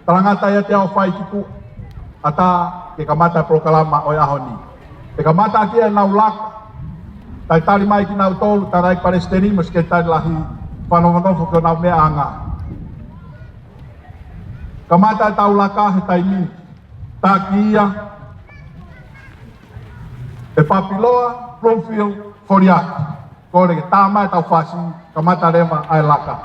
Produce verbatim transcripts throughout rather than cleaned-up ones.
Talangata ia te au fai ki tuʻa, ʻatā ke kamata e polokalama ʻo e ʻaho ni. Te kamata ʻaki ʻenau laka, talitali mai kinautolu, tangataʻeiki palesiteni mo e sekelitali lahi, fanofanofo ki honau meʻaʻanga. Kamata ʻetau laka he taimi ni, taki ia ʻe Papiloa Bloomfield Foliaki. Kole ke tā mai ʻetau fasi, kamata leva ʻa e laka.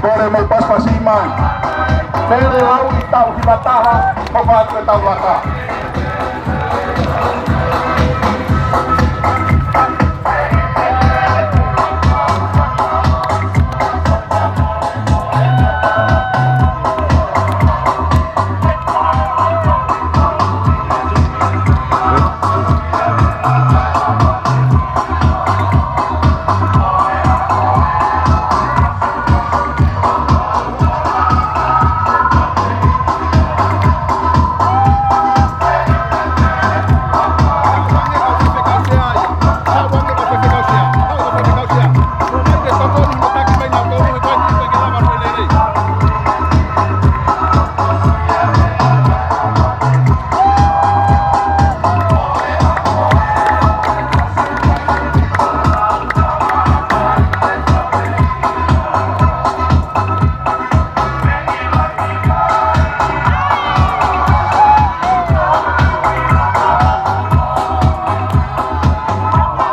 Kole mou pasipasi mai. Mele lau i tau ki mataha, mo fatu e tau laka.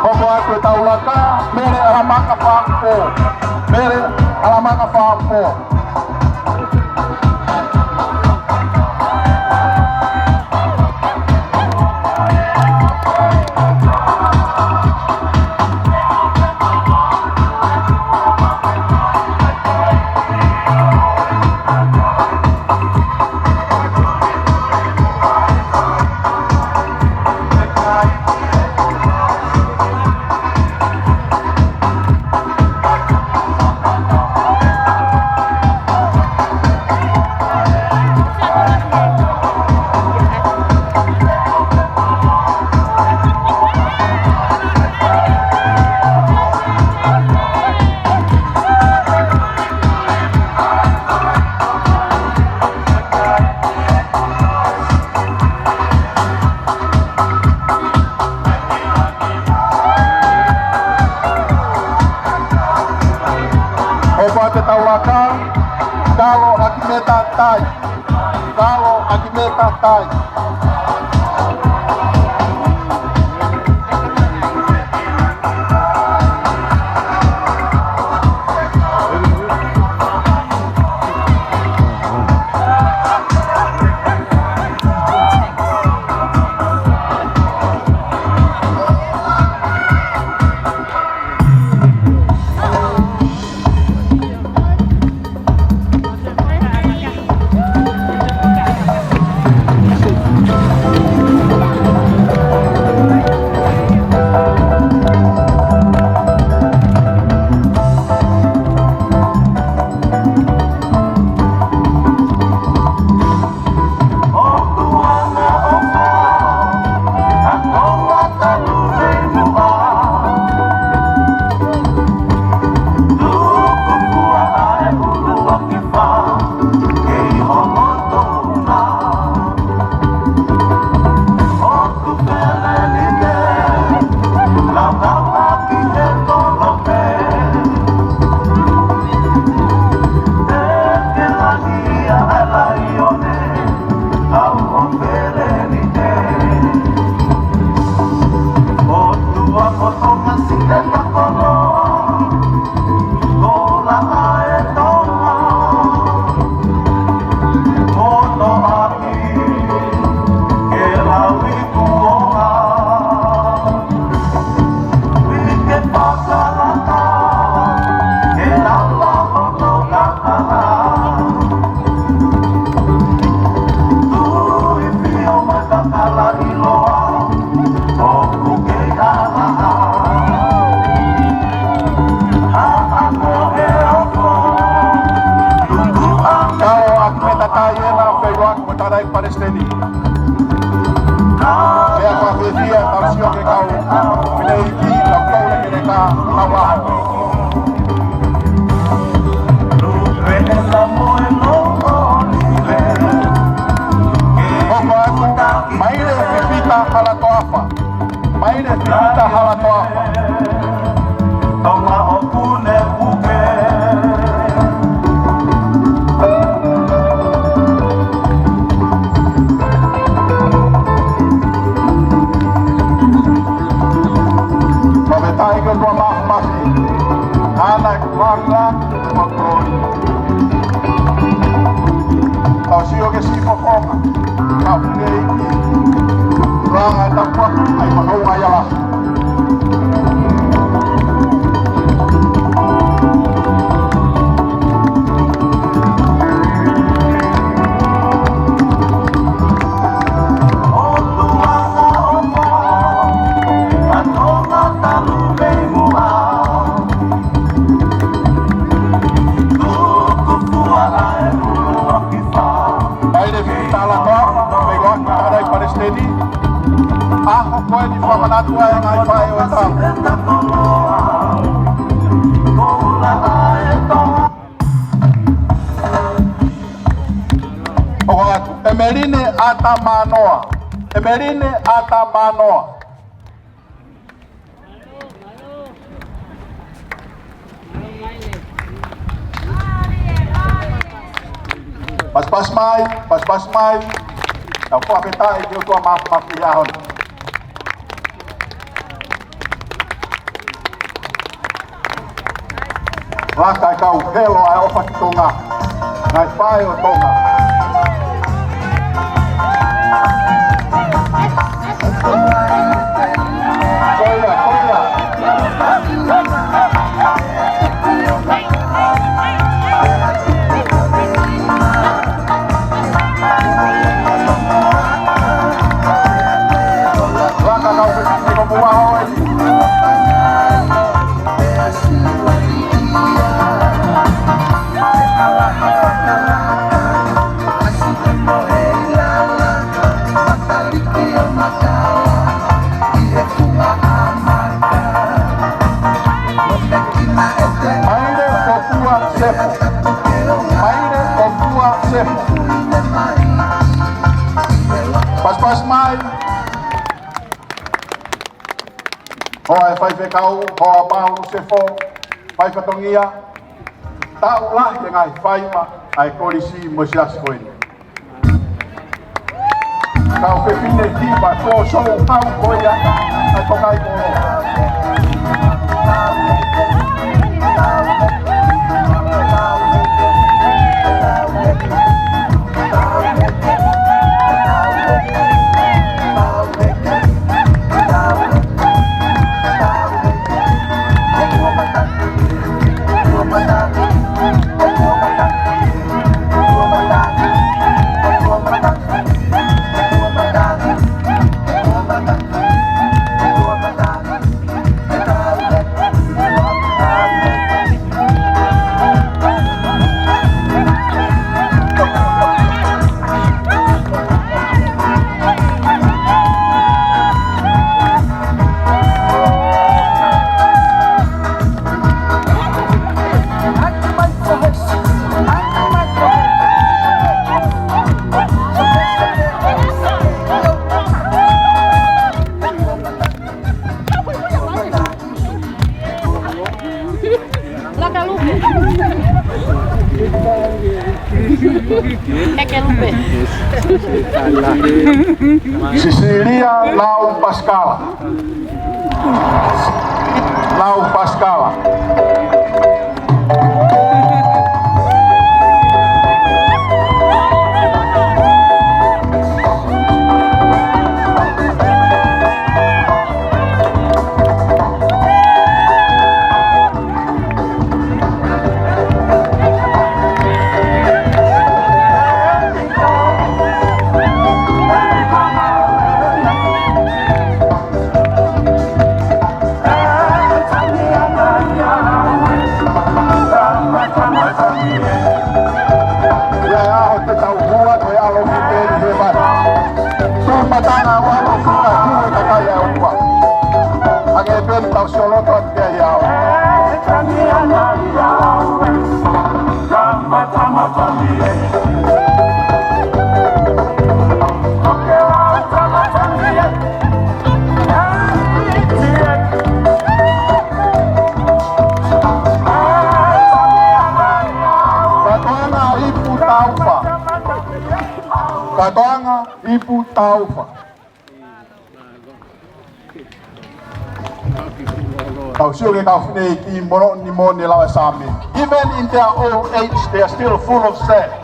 Hoko atu e tau laka, Mele ʻAlamaka Fāupo. Mele ʻAlamaka Fāupo. Hoko atu e tau laka, Kalo ʻAkimeta Tai. Kalo ʻAkimeta Tai. Kau ʻAkimeta Taiena Feituʻu Ako mo Tadai Palesiteni. Pea ko e fiefia tau sio ki he kau fineʻeiki, kau kau leke leka, kau ʻaho. Hoko atu, Maile Fifita Halatoafa. Maile Fifita Halatoafa. Fakafetaʻi ki he ʻOtua Māfimafi. ʻAna e kuanga, kuanga. Tau sio ki he siʻi fofonga. Kau fineʻeiki. Langa e tapu, ʻai makaunga ia la. Maile Fifita Halatoafa, Feituʻu Ako mo Tadai Palesiteni. ʻAho ko eni fakamanatu ai e ngaahi faʻē ʻo e tau. ʻOku ʻatu, ʻEmeline ʻAtamanoa. ʻEmeline ʻAtamanoa. Pasipasi mai, pasipasi mai. Tau fakafetaʻi ki he ʻOtua Māfimafi he ʻaho ni. Laka e kau helo ʻa e ʻofa ki Tonga. Ngaahi faʻē ʻo Tonga. Ko ia, ko ia. Laka kau fefine ko Muaho e. Maile Fofua Sefo. Maile Fofua Sefo. Pasipasi mai. Hoa e faifekau, hoa Maulu Sefo, fai fatongia, taʻu lahi e ngaahi fai mai ʻa e kolisi mo e siasi ko eni. Kau fefine hiva, ko sou kau ko ia, ʻa e tokai ko. Laka Lupe. Keke Lupe. Sisilia Lau Pasikala. Lau Pasikala. ʻI he ʻaho te tau hua ko e ʻaloʻofa pē ʻi he vai. Tuʻu patanga ʻo ʻaloʻofa, tuʻu e kakai ʻa e ʻOtua. Hangē pē eni tau sioloto atu ki ai ʻi he ʻaho. Kātoanga ipu taufa. Kātoanga ipu taufa. Tau sio ki he kau fineʻeiki moʻoni moʻoni lau e Saame. Even in their old age, they are still full of strength.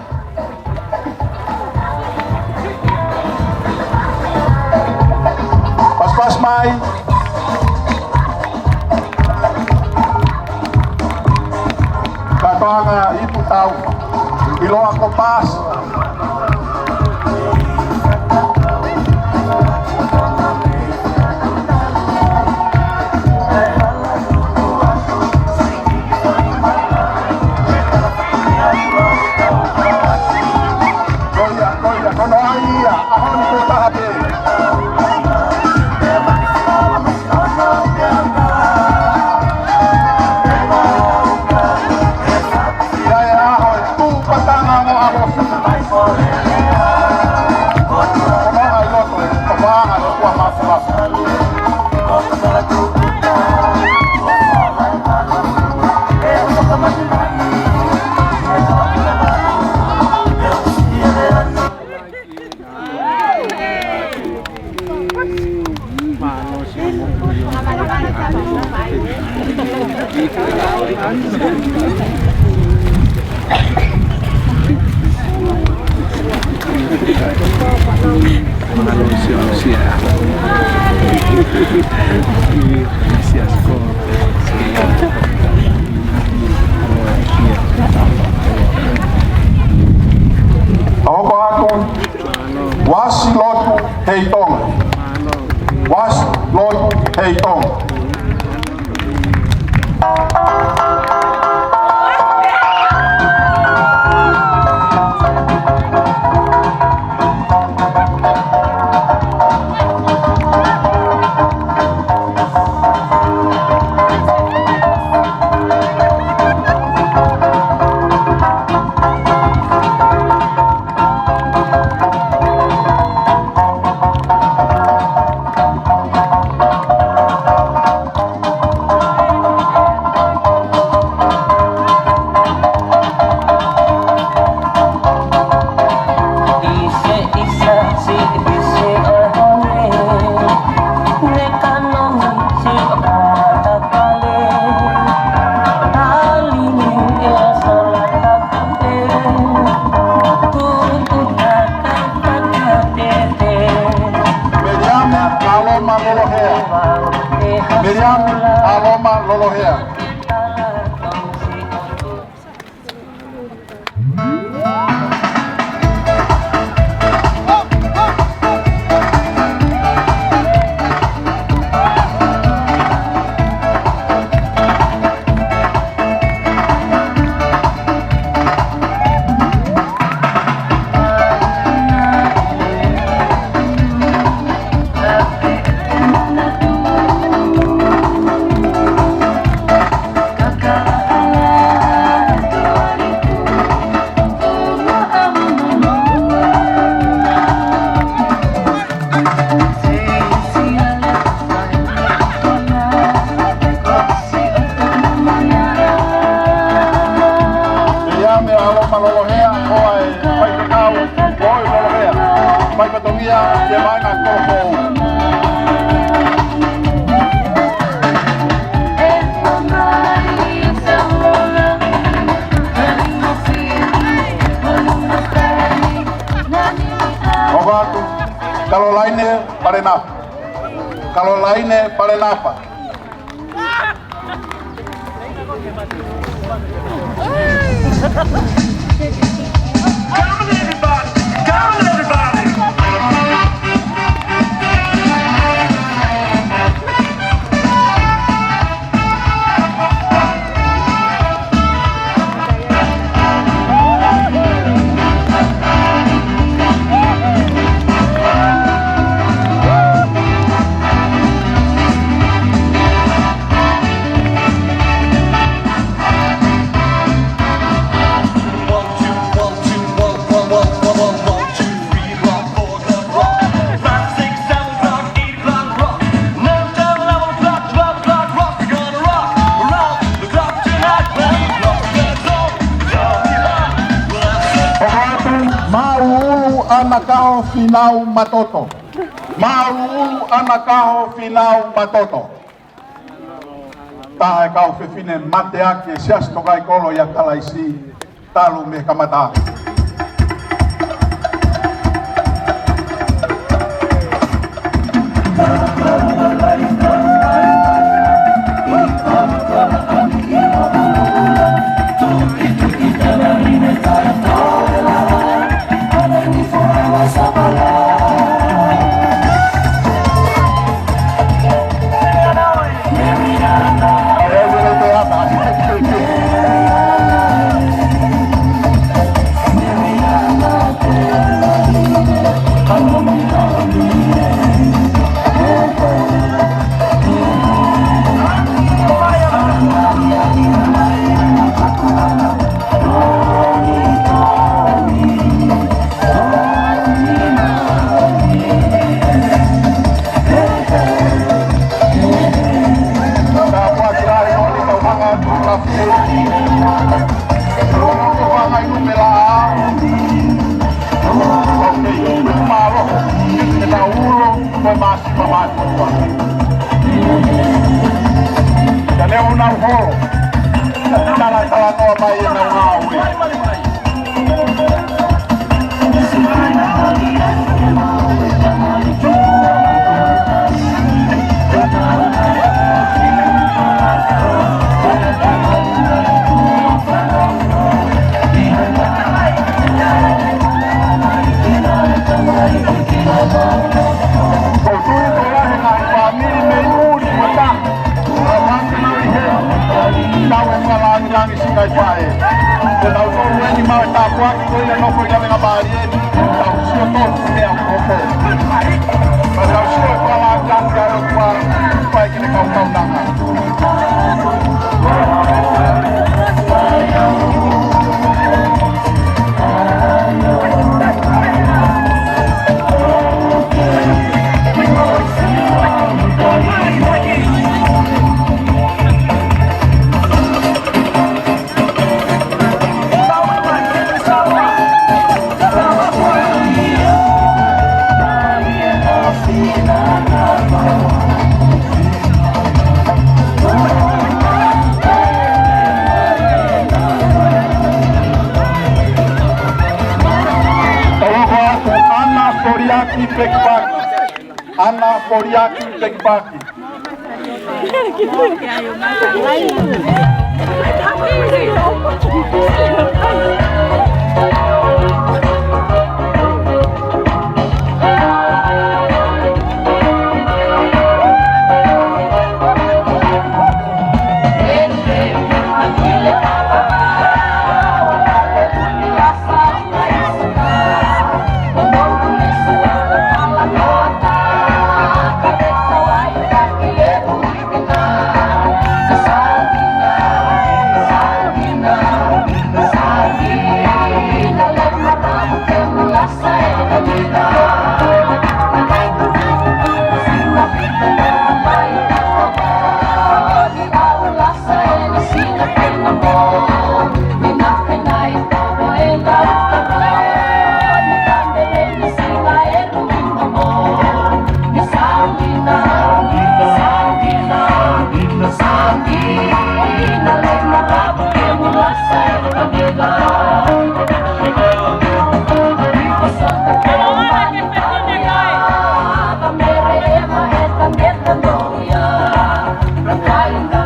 Pasipasi mai. Kātoanga ipu taufa. ʻIloa ko Pasi. Ko ia, ko ia, ko hono ʻai ia, ʻaho ni ko taha pē. ʻI he ʻaho ʻe tuʻu patanga mo ʻaloʻofa. Ko maʻa loto, ko maʻa loto ʻa Mafimafi. Hoko atu. Uasi lotu hei Tonga. Uasi lotu hei Tonga. Miriam Aloma Lolohea. Miriam Aloma Lolohea. Miriam Aloma Lolohea, ko e faifekau, ko e Lolohea. Faifekau ia, ke mai na ko ko. Hoko atu, Kalolaine Palenapa. Kalolaine Palenapa. Come on, everybody. Come on, everybody. ʻAna Kaho Fīnau Matoto. Māʻuluʻulu ʻAna Kaho Fīnau Matoto. Taha e kau fefine mateaki ʻi he Siasi Tokaikoloi ʻa Kalaisi talu mei he kamata. Ka leo nau holo. Tala, tala noa mai e nau ngāue. Ko tui ko lahi ngaahi fāmili mei ʻuli mo tahi. Ka mate nau ʻi heni. Tau e fakalāngilangi siʻi ngaahi faʻē. Ko tau tolu eni mau e tāpuaki ko ia nofo ia me ngā mālie. Tau sio tonu ki he meʻa ʻoku hoko. Ka tau sio e fakalāngilangi ʻa e ʻOtua. Fai ki he kau kaunanga. ʻAna Foliaki Pekipaki. ʻAna Foliaki Pekipaki.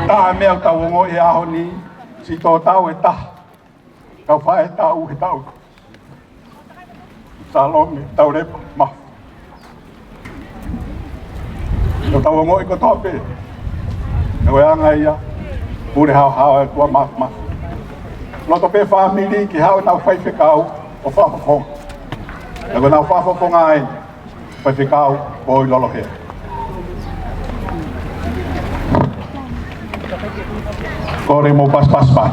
Taha meʻa ʻoku tau ongoʻi he ʻaho ni, siʻi tō tau e taha. Kau faʻē taʻu he taʻu. Salome Taulepa Mafu. Ko tau ongoʻi kotoa pē. Ko e anga ia, pule haohaoa e ʻOtua mafimafi. Loto pē fāmili ke haʻu ʻenau faifekau ʻo fakafofonga. Ka ko ʻenau fakafofonga ai, Faifekau Poi Lolohea. Kole mou pasipasi mai.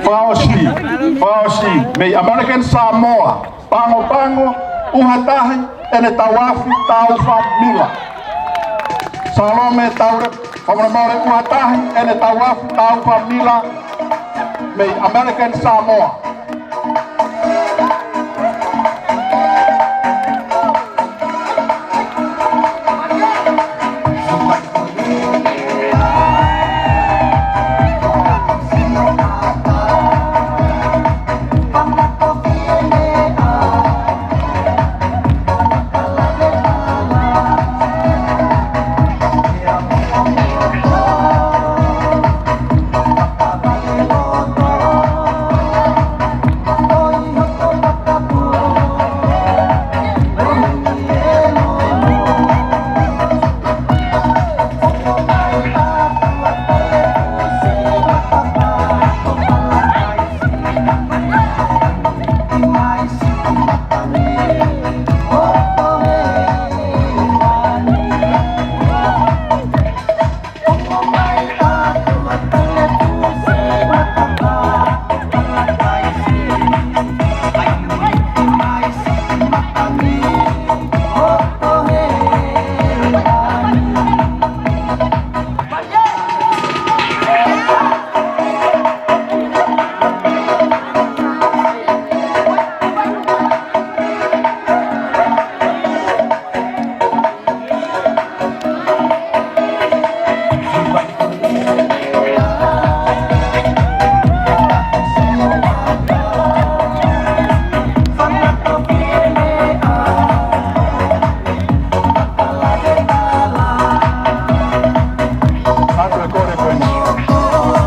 Fakaʻosi, fakaʻosi, mei American Samoa, Pangopango, ʻUhatahi, ʻEne Tauafi Taufa Mila. Salome Taure, fakamolemole, ʻUhatahi, ʻEne Tauafi Taufa Mila, mei American Samoa.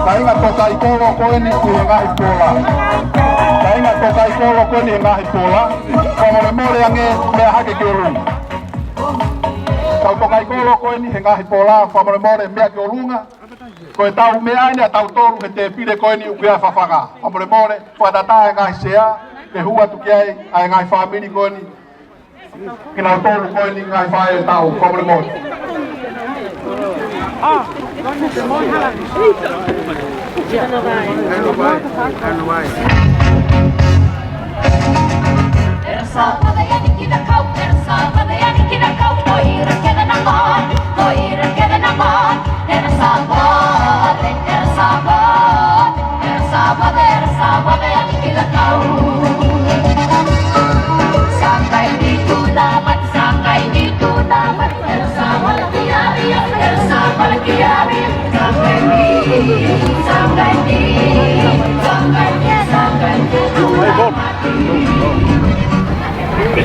Kāinga tokaikolo ko eni ʻi he ngaahi pola. Kāinga tokaikolo ko eni he ngaahi pola. Fakamolemole ange meʻa hake ki ʻolunga. Kau tokaikolo ko eni he ngaahi pola, fakamolemole meʻa ki ʻolunga. Ko e tau meʻa eni ʻa tautolu he tēpile ko eni ʻoku ʻi ai e fafanga. Fakamolemole, fakatātā e ngaahi sea, ke hū atu ki ai ʻa e ngaahi fāmili ko eni. Kinautolu ko eni ngaahi faʻē tau, fakamolemole. Ko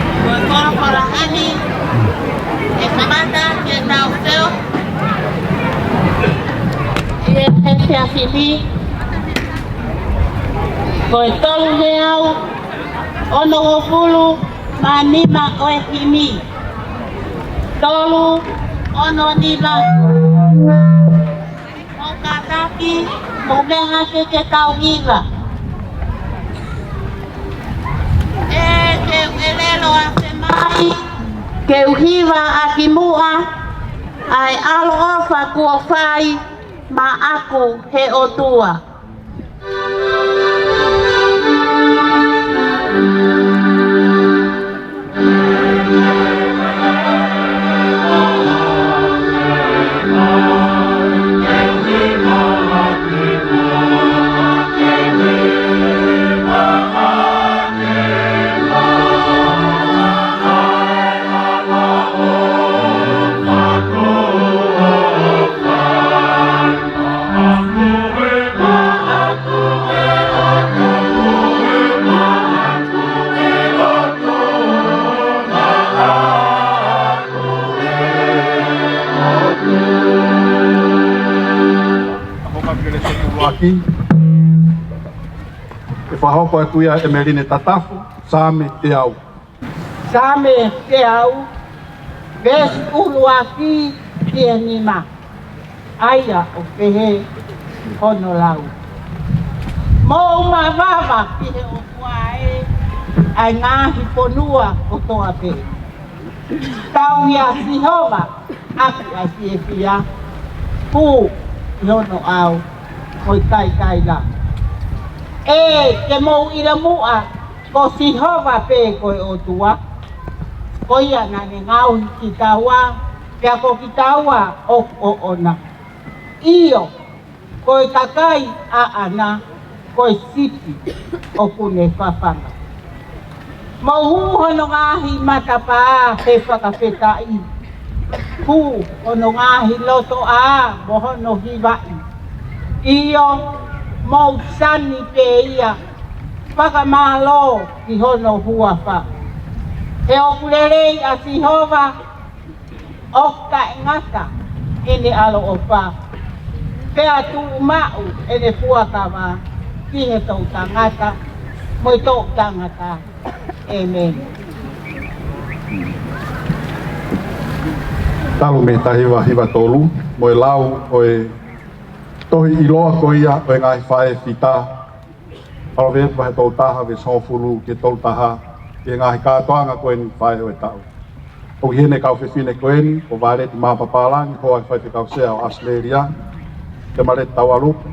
e koloa ʻa e ʻaho ni, ʻe kamata ke tau sio ʻi he siasi ni, ko e tolu ngeau onongofulu mā nima ʻo e himi. Tolu ono nima. Mou kātaki, mou meʻa hake ke tau hiva. ʻE, ke u ʻelelo ʻa e mai, ke u hiva ʻaki muʻa ʻa e ʻaloʻofa kuo fai maʻaku he ʻOtua. ʻE fakahoko atu ia ʻe ʻEmeline Tatafu, Saame teau. Saame teau, veesi ʻuluaki ki he nima. ʻA ia ʻoku pehē hono lau: Mou mavava ki he ʻOtua ē, ʻa e ngaahi fonua kotoa pē. Tauhi ʻa Sihova ʻaki ʻa e fiefia, hū ki hono ʻao mo e kaikaila. ʻE, ke mou ʻilo muʻa ko Sihova pē ko e ʻOtua. Ko ia naʻa ne ngaohi kitaua, pea ko kitaua ʻoku ʻoʻona. ʻIo, ko e kakai ʻaʻana, ko e sipi ʻoku ne fafanga. Mou hū hono ngaahi matapā he fakafetaʻi, hū hono ngaahi lotoʻā mo hono hivaʻi. ʻIo, mou sani pē ia, fakamālō ki hono huafa. He ʻoku lelei ʻa Sihova, ʻoku taʻengata ʻene ʻaloʻofa, pea tuʻumaʻu ʻene fuakava ki he toʻutangata mo e toʻutangata. ʻĒmeni. Talu mei he taha hiva hiva tolu, mo e lau ʻo e tohi ʻiloa ko ia ʻo e ngaahi faʻē fita, Palōvepi vahe tolu taha, veesi hongofulu ki he tolu taha, ki he ngaahi kātoanga ko eni faʻē ʻo e taʻu. ʻOku ʻi heni e kau fefine ko eni: ko Vaileti Mapapalagi, hoa ʻo e Faifekau Sea ʻo ʻAositelēlia; Kemaleti Taualupe,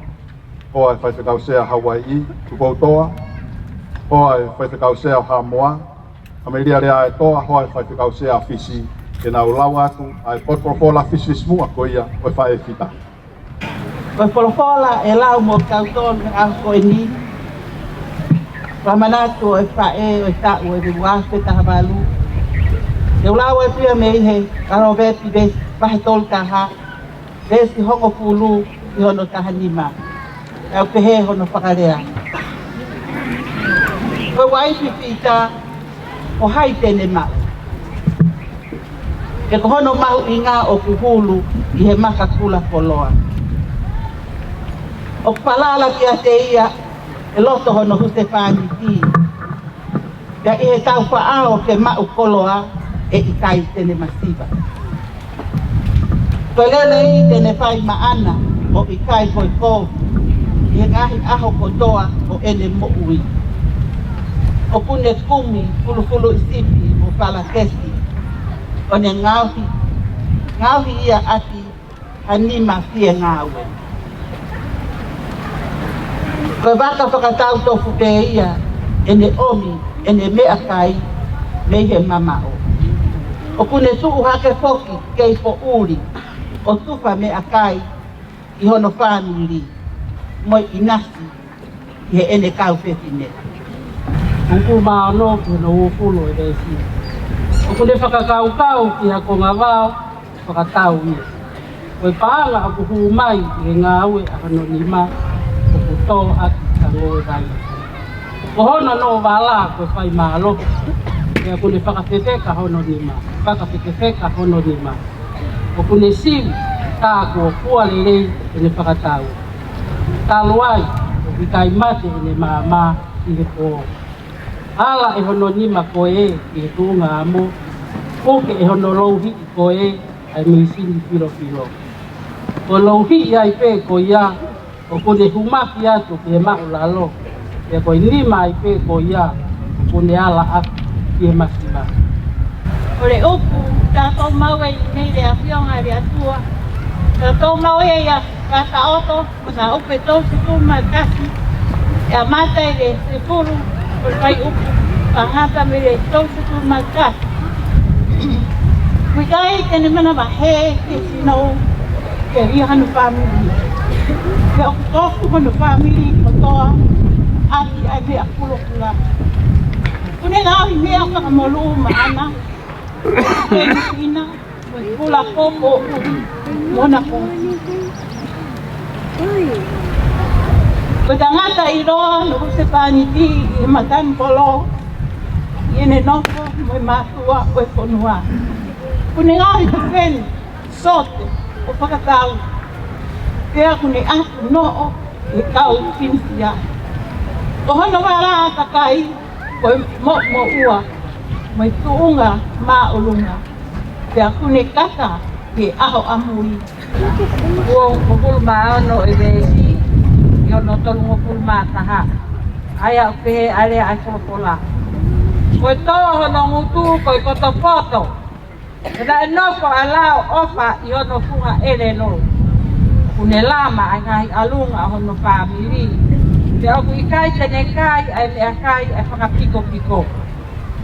hoa ʻo e Faifekau Sea ʻo Hauaiʻi; Tupoutoa, hoa ʻo e Faifekau Sea ʻo Haʻamoa; ʻAmelia Leaʻaetoa, hoa ʻo e Faifekau Sea ʻo Fisi, ke nau lau atu ʻa e potufolofola fisifisimuʻa ko ia ʻo e faʻē fita. Ko e folofola ʻe lau mo kitautolu he ʻaho ko eni, ko e manatu ʻo e faʻē ʻo e taʻu ʻe ua afe taha valu. Te u lau atu ia mei he Palōvepi ve-, vahe tolu taha, veesi hongofulu ki hono taha nima. ʻOku pehē hono fakalea: Ko e uaifi fita, ko hai te ne maʻu? He ko hono mahuʻinga ʻoku hulu ʻi he maka kula koloa. ʻOku falala kiate ia ʻa e loto hono husepāniti, pea ʻi he taufaʻao ke maʻu koloa, ʻe ʻikai te ne masiva. Ko e lelei te ne fai maʻana, ʻo ʻikai ko e kovi, ʻi he ngaahi ʻaho kotoa ʻo ʻene moʻui. ʻOku ne kumi fulufuluʻi sipi mo falakesi, ʻo ne ngaohi, ngaohi ia ʻaki ha nima fiengāue. Ko e vaka fakatau tofu pē ia, ʻene ʻomi ʻene meʻakai mei he mamaʻo. ʻOku ne tuʻu hake foki kei poʻuli, ʻo tufa meʻakai ʻi hono fāmili, mo e ʻinasi ʻi heʻene kau fefine. Hongofulu mā ono ki hono uofulu ʻo e veesi. ʻOku ne fakakaukau ki ha konga vao, fakatau ia. Ko e paʻanga ʻoku hū mai ʻi he ngāue ʻa hono nima, ʻoku tō ʻaki ha ngoue vai. Ko hono noʻo vala ko e fai mālohi, pea ʻoku ne fakafefeka hono nima, fakafekefeka hono nima. ʻOku ne sivi, tā kuo fua lelei ʻene fakatau. Talu ai, ʻoku ʻikai mate ʻene maama ʻi he pō. Ala ʻe hono nima ko ē ʻi he tuʻunga amo, puke ʻe hono louhiʻi ko ē ʻa e mīsini filofilo. Ko e louhiʻi ai pē ko ia, ʻoku ne humaki atu ki he māʻulalo, pea ko e nima ai pē ko ia, ʻoku ne ala atu ki he masiva. Ko e ʻupu, tautolu maʻu ʻi he ʻAfio ʻa e ʻOtua, tautolu maʻu ia ʻa Taʻoto, ko e ʻupu ʻe tolu sefulu mā kasi, ʻe ʻamata ʻi he sefulu, ko e fai ʻupu, ʻe ngata mei he tolu sefulu mā kasi. ʻOku ʻikai ke ne manavahē ki he sino, ke ʻi ai hano fāmili. Pea ʻoku tofu hono fāmili kotoa, ʻaki ʻa e meʻa kulokula. ʻOku ne ngaohi meʻa fakamolū maʻana, ke ne ina, mo e kula koko ʻuli, mo na ko. Ko e tangata ʻiloa, no ko e husepāniti ʻi he matangi kolo, ʻi heʻene nofo mo e mātuʻa ʻo e fonua. ʻOku ne ngaohi tufeni, sote, ʻo fakatau. Pea ʻoku ne ʻatu noʻo ʻi he kau finisia. Ko hono vala ʻa e kakai, ko e moʻumoʻua, mo e tuʻunga māʻolunga. Pea ʻoku ne kata he ʻaho ʻamui. Uongofulu mā ono e veesi, ʻi hono tolungofulu mā taha. ʻA ia ʻoku pehē ʻa e lea ʻa e folofola: Ko e tō hono ngutu ko e potopoto. He naʻe nofo ʻa e lao ʻofa ʻi hono funga ʻelelo. ʻOku ne lama ʻa e ngaahi ʻalunga ʻo hono fāmili. Pea ʻoku ʻikai te ne kai ʻa e meʻakai ʻa e fakapikopiko.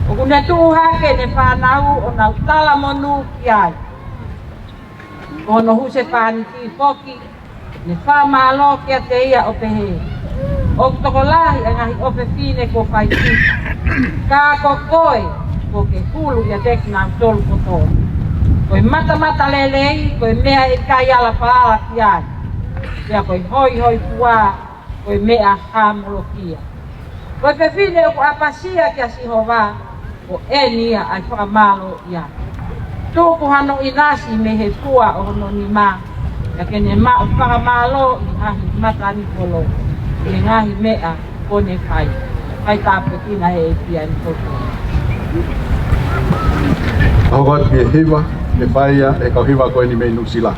ʻOku ne tuʻu hake ʻene fānau ʻo nau talamonū ki ai. Ko hono husepāniti foki, ne fakamālō kiate ia ʻo pehē: ʻOku tokolahi ʻa e ngaahi ʻofefine kuo fai kita, ka ko koe, kuo ke hulu ʻiate kinautolu kotoa. Ko e matamatalelei, ko e meʻa ʻe ʻikai ala falala ki ai. Pea ko e hoihoifua, ko e meʻa hāmolokia. Ko e fefine ʻoku ʻapasia kia Sihova, ko eni ia ʻa e fakamālō ia. Tuku hano ʻinasi mei he fua ʻo hono nima, pea ke ne maʻu fakamālō ʻi he ngaahi matanikolo, ʻi he ngaahi meʻa kuo ne fai. Fai tāpuekina he ʻEiki ʻa e folofola. Hoko atu ki he hiva, ke fai ia ʻe he kau hiva ko eni mei Nuʻusila.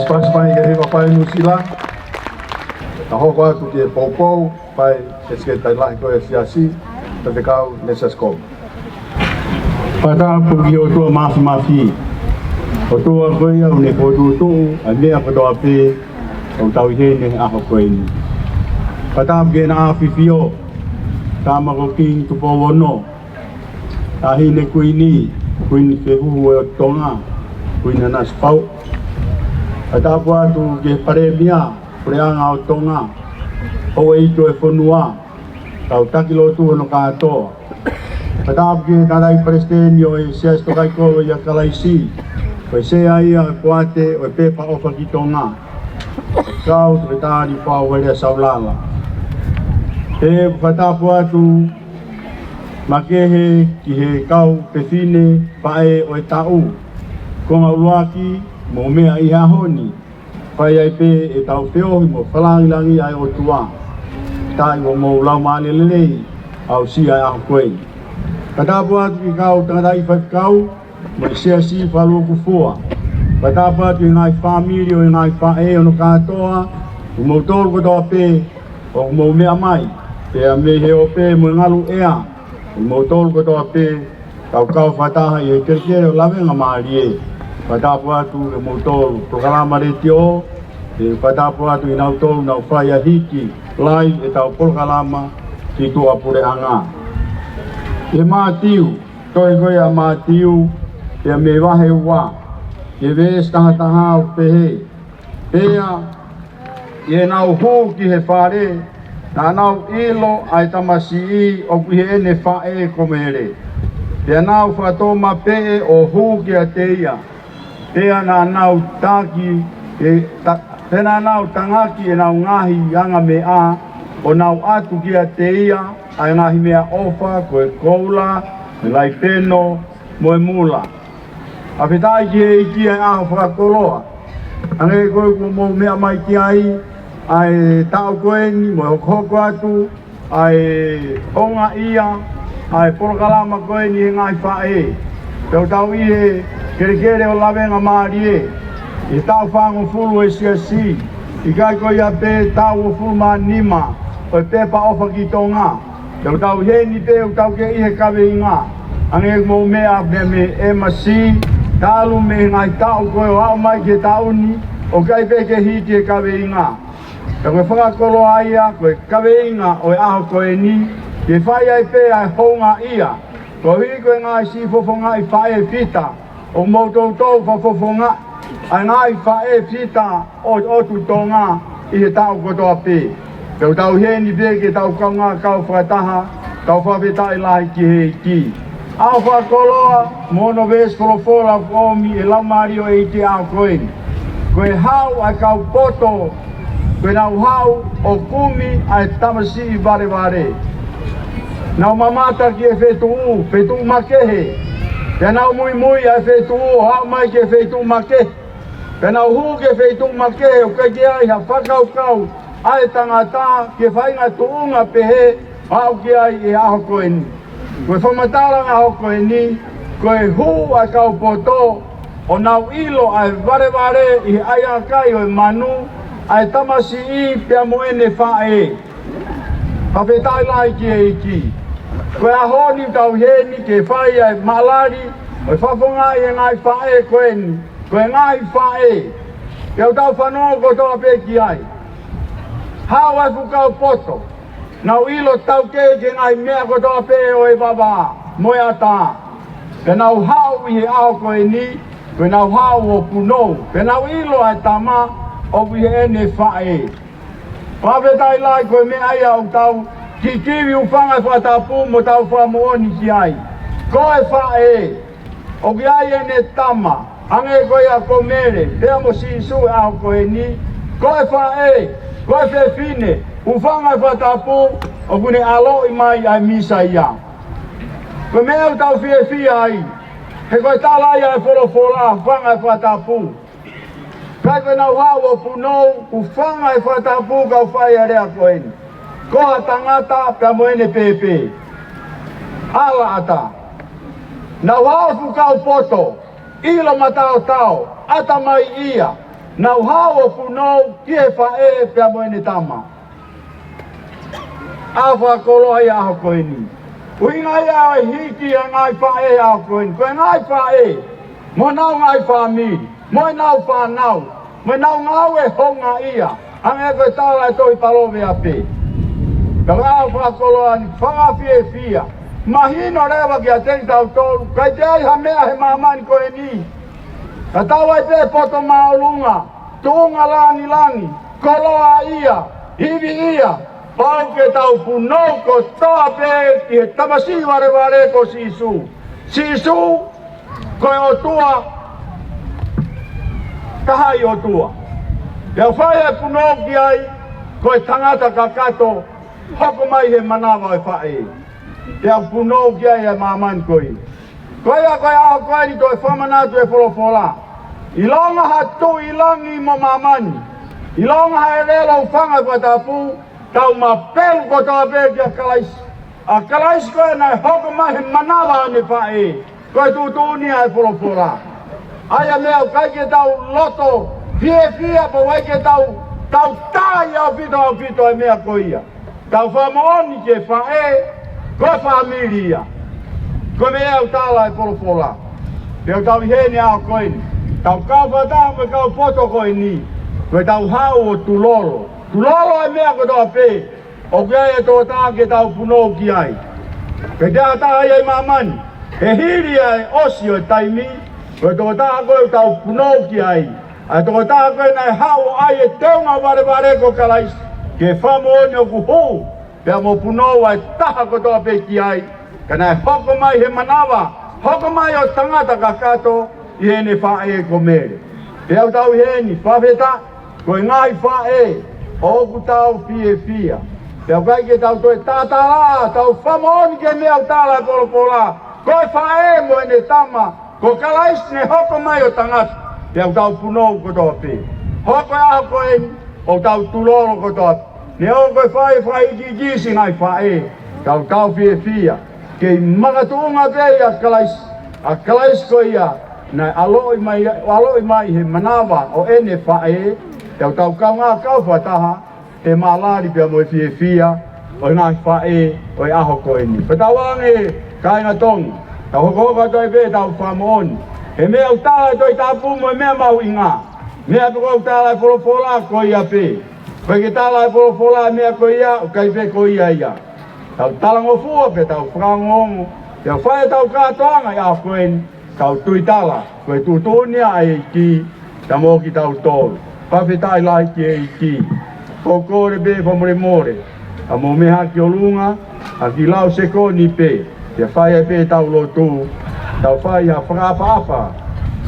Pasi mai ki he hiva fai Nuʻu Sila, ka hoko atu ki he poupou fai ʻe he Sekelitali Lahi ko ē ʻo e Siasi, Faifekau Nesiasi Kolo. Fakatapu ki he ʻOtua Mafimafi, ʻOtua ko ia ʻoku ne fokotuʻutuʻu ʻa e meʻa kotoa pē ʻoku tau ʻi heni he ʻaho ko eni. Fakatapu ki heʻene ʻAfio, Tama ko Kingi Tupou Ono, Taʻahine Kuini, Kuini Fehuhu ʻo Tonga, Kuini Nanasipauʻu. Fakatapu atu ki he Palēmia, Puleʻanga ʻo Tonga, Houʻeiki ʻo e fonua, kau taki lotu hono kātoa. Fakatapu ki he Tangataʻeiki Palesiteni ʻo e Siasi Tokaikoloi ʻa Kalaisi, ko e Sea ia ʻo e Poate ʻo e Pepa ʻOfa ki Tonga, kau Toketā Liufau Vailea Saulala. Pea fakatapu atu makehe ki he kau fefine faʻē ʻo e taʻu. Konga ʻuluaki, mou meʻa ʻi he ʻaho ni, fai ai pē ʻetau feohi mo e fakalāngilangi ʻa e ʻOtua. Taʻi ʻo mou laumālie lelei, aʻusia e ʻaho ko eni. Fakatapu atu ki he kau tangataʻeiki faifekau mo e siasi fakalūkufua. Fakatapu atu ki he ngaahi fāmili ʻo e ngaahi faʻē hono kātoa, ʻo moutolu kotoa pē ʻoku mou meʻa mai, pea mei he ope mo e ngaluʻea, ʻo moutolu kotoa pē, kau kau fakataha ʻi he kelekele ʻo e lavengamālie. Fakatapu atu ki he moutolu polokalama letiō, pea fakatapu atu ʻi he nautolu naʻa nau fai ʻa e hiki live ʻetau polokalama ki tuʻapuleʻanga. ʻI he Mātiu, tohi ko ia ʻa Mātiu, pea mei he vahe ua, ki he veesi taha taha ʻoku pehē: Pea ʻi heʻenau hū ki he fale, naʻa nau ʻilo ʻa e tamasiʻi ʻoku ʻi heʻene faʻē ko Mele. Pea nau fakatōmapeʻe ʻo hū kiate ia. Pea naʻa nau taki e ta-, pea naʻa nau tangaki ʻenau ngaahi angameʻa, ʻo nau ʻatu kiate ia ʻa e ngaahi meʻaʻofa, ko e koula, mo e laipeno, mo e mula. Fakafetaʻi ki he ʻEiki ʻa e ʻaho fakakoloa. Hangē ko ē kuo mou meʻa mai ki ai, ʻa e taʻu ko eni mo e hokohoko atu, ʻa e houngaʻia ʻa e polokalama ko eni he ngaahi faʻē. Pea ʻoku tau ʻi he kelekele ʻo e lavengamālie, ʻi he taʻu fāngofulu ʻo e siasi, ʻikai ko ia pē, taʻu hongofulu mā nima ʻo e Pepa ʻOfa ki Tonga. Pea ʻoku tau ʻi heni pē, ʻoku tau kei ʻi he kaveinga. Hangē ʻoku mou meʻa pē mei he M C, talu mei he ngaahi taʻu ko ē ʻo aʻu mai ki he taʻu ni, ʻoku ʻikai pē ke hiki e kaveinga. Ka ko e fakakoloa ia, ko e kaveinga ʻo e ʻaho ko eni, ke fai ai pē ʻa e houngaʻia. Koeʻuhi ko e ngaahi siʻi fofongaʻi faʻē fita, ʻoku mou toutou fakafofongaʻi ʻa e ngaahi faʻē fita ʻo, ʻo e ʻOtu Tonga ʻi he taʻu kotoa pē. Pea ʻoku tau ʻi heni pē ke tau kaungā kau fakataha, tau fakafetaʻi lahi ki he ʻEiki. ʻAho fakakoloa, mo hono veesi folofola ʻoku ʻomi ʻe he Laumālie ʻo e ʻEiki he ʻaho ko eni. Ko e haʻu ʻa e kau poto, ko ʻenau haʻu ʻo kumi ʻa e tamasiʻi valevale. Nau mamata ki he feituʻu, feituʻu makehe. Pea nau muimui ʻa e feituʻu ʻo aʻu mai ki he feituʻu makehe. Pea nau hū ki he feituʻu makehe, ʻoku ʻikai ke ʻi ai ha fakakaukau ʻa e tangata ki he faʻahinga tuʻunga pehē ʻoku aʻu ki ai he ʻaho ko eni. Ko e fakamatala ʻaho ko eni, ko e hū ʻa e kau poto, ʻo nau ʻilo ʻa e valevale ʻi he ʻaiʻakai ʻo e manu, ʻa e tamasiʻi pea mo ʻene faʻē. Fakafetaʻi lahi ki he ʻEiki. Ko e ʻaho ni ʻoku tau ʻi heni ke fai ʻa e maʻalali ʻo e fakafofongaʻi e ngaahi faʻē ko eni, ko e ngaahi faʻē. Pea ʻoku tau fanongo kotoa pē ki ai. Haʻu ʻa e fuʻu kau poto, nau ʻilo taukei ki he ngaahi meʻa kotoa pē ʻo e vavā mo e ʻatā. Pea nau haʻu ʻi he ʻaho ko eni, pea nau haʻu ʻo punou. Pea nau ʻilo ʻa e tama ʻoku ʻi heʻene faʻē. Fakafetaʻi lahi, ko e meʻa ia ʻoku tau kikivi, hūfanga he fakatapu mo tau fakamoʻoni ki ai. Ko e faʻē, ʻoku ʻi ai ʻene tama, hangē ko ia ko Mele, pea mo Sīsū he ʻaho ko eni. Ko e faʻē, ko e fefine, hūfanga he fakatapu, ʻoku ne ʻaloʻi mai ʻa e Mīsaia. Ko e meʻa ʻoku tau fiefia ai, he ko e tala ia ʻa e folofola, hūfanga he fakatapu. Ka ko ʻenau haʻu ʻo punou, hūfanga he fakatapu, kau fai ʻa e lea ko eni. Ko ha tangata pea mo ʻene pēpē. ʻAlaʻatā. Nau haʻu fuʻu kau poto, ʻilo mataotao, ʻatamaiʻia. Nau haʻu ʻo punou ki he faʻē pea mo ʻene tama. ʻA fakakoloa ʻi he ʻaho ko eni. ʻUhinga ia ʻo e hiki ʻa e ngaahi faʻē ʻi he ʻaho ko eni, ko e ngaahi faʻē mo honau ngaahi fāmili, mo ʻenau fānau, mo ʻenau ngāue houngaʻia, hangē ko e tala ʻa e tohi Palōvepi. Ka ʻa fakakoloa ni, fakafiefia. Mahino leva kiate kitautolu, ʻikai toe ʻi ai ha meʻa he māmani ko eni. Ka tau ʻai pē poto māʻolunga, tuʻunga lāngilangi, koloaʻia, iviʻia, pau ke tau punou kotoa pē ki he tamasiʻi valevale ko Sīsū. Sīsū ko e ʻOtua, taha ʻi ʻOtua. Pea fai e punou ki ai, ko e tangata kakato, hoko mai he manava ʻo e faʻē. Pea punou ki ai ʻa e māmani ko ia. Ko ia ko e ʻaho ko eni toe fakamanatu e folofola. ʻIlonga ha tuʻi langi mo māmani, ʻilonga ha ʻelelo ʻoku fanga he fakatapu, tau mapelu kotoa pē kia Kalaisi. ʻA Kalaisi ko ē naʻe hoko mai he manava ʻo ʻene faʻē. Ko e tuʻutuʻuni ʻa e folofola. ʻA ia meʻa ʻoku ʻikai ke tau loto fiefia pe ʻoku ʻikai ke tau, tau tali ʻaupito, ʻaupito e meʻa ko ia. Tau fakamoʻoni ki he faʻē, ko e fāmili ia. Ko e meʻa ʻoku tala e folofola. Pea ʻoku tau ʻi heni ʻaho ko eni. Tau kau fakataha mo e kau poto ko eni. Ko e tau haʻu ʻo tulolo. Tulolo e meʻa kotoa pē ʻoku ʻi ai e tokotaha ke tau punou ki ai. Pea ʻikai ha taha ia ʻi māmani, he hili ʻa e ʻosi ʻo e taimi, ko e tokotaha ko ē ʻoku tau punou ki ai. ʻA e tokotaha ko ē naʻe haʻu ʻo ʻai e teunga valevale ko Kalaisi, ke fakamoʻoni ʻoku hū, pea mo punou ʻa e taha kotoa pē ki ai, ka naʻe hoko mai he manava, hoko mai ʻo tangata kakato ʻi heʻene faʻē ko Mele. Pea ʻoku tau ʻi heni, fakafetaʻi, ko e ngaahi faʻē ʻoku tau fiefia. Pea ʻoku ʻikai ke tau toe tatala, tau fakamoʻoni ki he meʻa ʻoku tala e folofola, ko e faʻē mo ʻene tama, ko Kalaisi naʻe hoko mai ʻo tangata, pea ʻoku tau punou kotoa pē. Hoko e ʻaho ko eni, ʻoku tau tulolo kotoa pē. Neongo ko e fai fakahikihikiʻi siʻi ngaahi faʻē, tau tau fiefia, kei makatuʻunga pē ʻia Kalaisi, ʻa Kalaisi ko ia naʻe ʻaloʻi mai, ʻaloʻi mai he manava ʻo ʻene faʻē, pea ʻoku tau kaungā kau fakataha, he mālali pea mo e fiefia ʻo e ngaahi faʻē ʻo e ʻaho ko eni. Pea tau ange, kāinga Tonga, tau hokohoko atu ai pē tau fakamoʻoni. He meʻa ʻoku tala e Tohi Tapu mo e meʻa mahuʻinga. Meʻa pē ʻoku tala e folofola ko ia pē. ʻOku ʻikai ke tala e folofola e meʻa ko ia, ʻoku ʻikai pē ko ia ia. Tau talangofua pea tau fakaongoongo, pea fai ʻetau kātoanga ʻi he ʻaho ko eni, tau tuitala, ko e tuʻutuʻuni ia ʻa e ʻEiki, pea mo kitautolu. Fakafetaʻi lahi ki he ʻEiki. ʻOku ou kole pē fakamolemole, ka mou mea hake ki ʻolunga, ha kiʻi lau sekoni pē, pea fai ai pē ʻetau lotu, tau fai ha fakaʻapaʻapa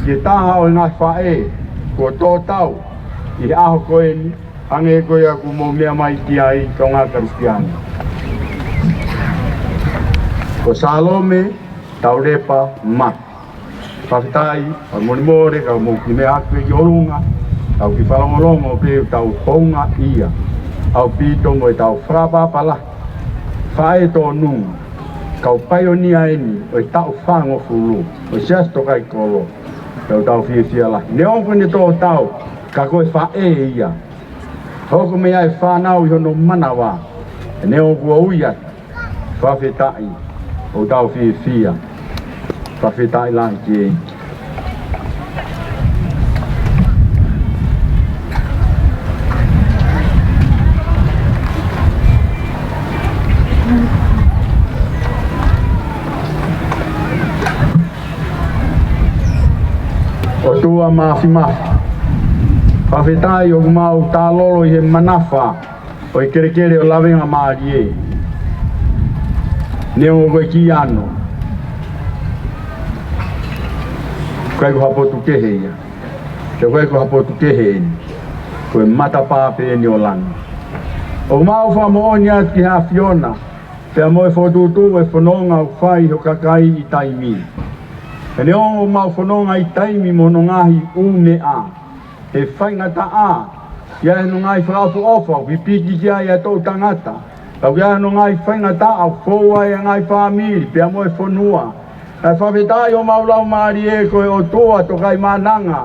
ki he taha ʻo e ngaahi faʻē kuo tō tau ʻi he ʻaho ko eni, hangē ko ia kuo mou meʻa mai ki ai, kaungā Kalisitiane. Ko Salome Taulepa Mata. Fakafetaʻi, fakamolemole, ka mou kiʻi mea hake ki ʻolunga, tau kiʻi fakalongolongo pē ʻetau houngaʻia ʻaupito mo ʻetau fakaʻapaʻapa lahi. Faʻē tōnunga, kau paionia eni ʻo e taʻu fāngofulu ʻo e Siasi Tokaikoló, ʻoku tau fiefia lahi. Neongo ʻene tō tau, ka ko e faʻē ia. Hoko mei ai e fānau ʻi hono manava. Neongo kuo ui atu. Fakafetaʻi, ʻoku tau fiefia. Fakafetaʻi lahi ki he ʻEiki. ʻOtua Māfimafi, fakafetaʻi ʻoku mau talolo ʻi he manafa ʻo e kelekele ʻo e lavengamālie. Neongo ko e kiʻi ano, ʻikai ko ha potu kehe ia. Pea ʻikai ko ha potu kehe eni. Ko e matapā pē eni ʻo langi. ʻOku mau fakamoʻoni atu ki he ʻAfiona, pea mo e fokotuʻutuʻu ʻo e fononga ʻoku fai ʻe ho kakai ʻi taimi. Pea neongo ʻoku mau fononga ʻi taimi mo hono ngaahi ʻū meʻa, he faingataʻa, ʻi ai hono ngaahi fakaʻofoʻofa, ʻoku pipiki ki ai ʻa e toʻu tangata. Pea ʻoku ʻi ai hono ngaahi faingataʻa, ʻoku fou ai ʻa e ngaahi fāmili, pea mo e fonua. Kae fakafetaʻi ʻoku mau laumālie ko e ʻOtua Tokaimaʻananga,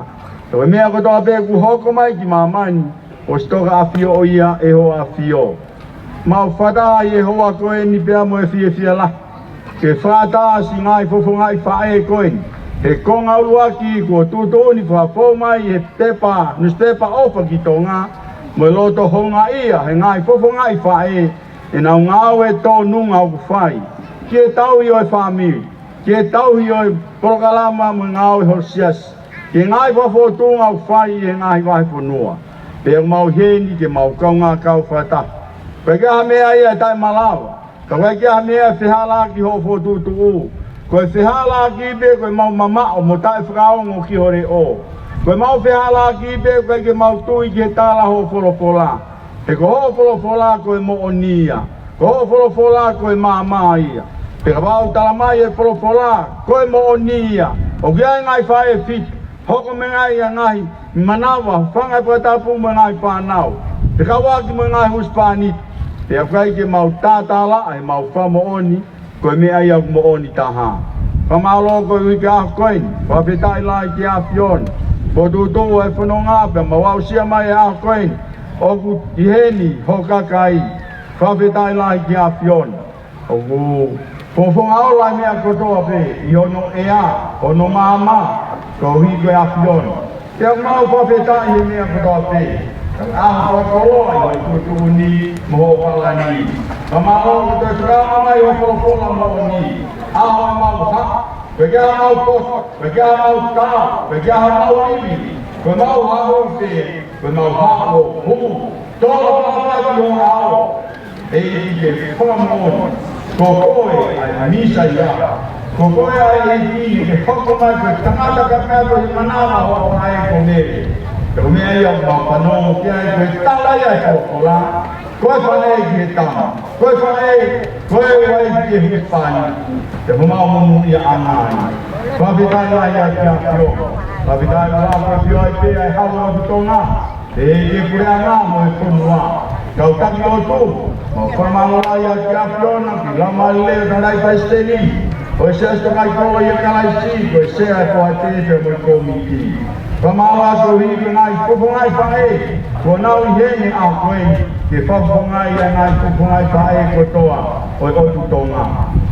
Ko e meʻa kotoa pē kuo hoko mai ki māmani, ʻosi tokaʻafioʻi ia ʻe Hoʻo ʻAfio. Mau fakataha ʻi he houa ko eni pea mo e fiefia lahi ke fakataha siʻi ngaahi fofongaʻi faʻē ko eni he konga ʻuluaki kuo tuʻutuʻuni fakafou mai he pepa, nusipepa ʻOfa ki Tonga, mo e loto houngaʻia he ngaahi fofongaʻi faʻē ʻenau ngāue tōnunga ʻoku fai ki he tauhi ʻo e fāmili, ki he tauhi ʻo e polokalama mo e ngāue ho siasi, ki he ngaahi fakafōtunga ʻoku fai ʻi he ngaahi vahefonua. Pea ʻoku mau ʻi heni ke mau kaungā kau fakataha. ʻIkai ke ʻi ai ha meʻa ia ʻe taʻemalava, ka ʻoku ʻikai ke ʻi ai ha meʻa ʻe fehālaaki hoʻo fokotuʻutuʻu. Ko e fehālaaki pē ko ʻemau mamaʻo mo taʻefakaongo ki ho leʻo. Ko ʻemau fehālaaki pē ko e ʻikai ke mau tui ki he tala hoʻo folofola. He ko hoʻo folofola ko e moʻoni ia. Ko hoʻo folofola ko e maama ia. Pea kapau ʻoku tala mai e folofola ko e moʻoni ia, ʻoku ʻi ai e ngaahi faʻē fitu, hoko mai ai ʻa e ngaahi manava, hūfanga he fakatapu mo e ngaahi fānau, fekauʻaki mo e ngaahi husepāniti. Pea ʻoku ʻikai ke mau tātālaʻa ʻemau fakamoʻoni ko e meʻa ia ʻoku moʻoni taha. Fakamālō koeʻuhi ki he ʻaho ko eni. Fakafetaʻi lahi ki he ʻAfiona. Fokotuʻutuʻu e fononga pea mau aʻusia mai e ʻaho ko eni ʻoku ʻi heni ho kakai. Fakafetaʻi lahi ki he ʻAfiona. ʻOku fofonga ola e meʻa kotoa pē ʻi hono ʻea, hono maama, koeʻuhi ko e ʻAfiona. Pea mau fakafetaʻi he meʻa kotoa pē. Ka ʻaho fakakoloa ʻi hoʻo tuʻutuʻuni mo hoʻo palani. Fakamālō koeʻuhi ko e tala mai hoʻo folofola moʻoni. ʻAho ʻemau haʻu, ʻikai ke ʻi ai haʻamau poto, ʻikai ke ʻi ai haʻamau tao, ʻikai ke ʻi ai haʻamau ivi. Ko ʻemau haʻu pē, ko ʻemau haʻu ʻo hū, tolo pāpā ki ho ʻao. ʻEiki, ke fakamoʻoni ko koe ʻa e Mīsaia. Ko koe ʻa e ʻEiki ke hoko mai ko e tangata kakato ʻi he manava ʻo e faʻē ko Mele. Ko e meʻa ia ʻoku mau fanongo ki ai, ko e tala ia ʻa e folofola. Ko e faʻē ki he tama, ko e faʻē, ko e uaifi ki he husepāniti. Pea ʻoku mau monūʻiaʻanga ai. Fakafetaʻi lahi ʻa e ʻAfio. Fakafetaʻi ʻoku ʻafio ai pē ʻa e Hau ʻo Tonga. ʻEiki, puleʻanga mo e fonua, kau taki lotu, mau fakamālō ai ʻa e ʻAfiona ki he laumālie ʻo e Tamai Palesiteni ʻo e Siasi Tokaipoʻou ʻia Kalaisi, ko e Sea ʻo e Poate pea mo e kōmiti. Fakamālō atu koeʻuhi ko e ngaahi fofongaʻi faʻē kuo nau ʻi heni he ʻaho ko eni ke fakafofongaʻi ʻa e ngaahi fofongaʻi faʻē kotoa ʻo e ʻOtu Tonga.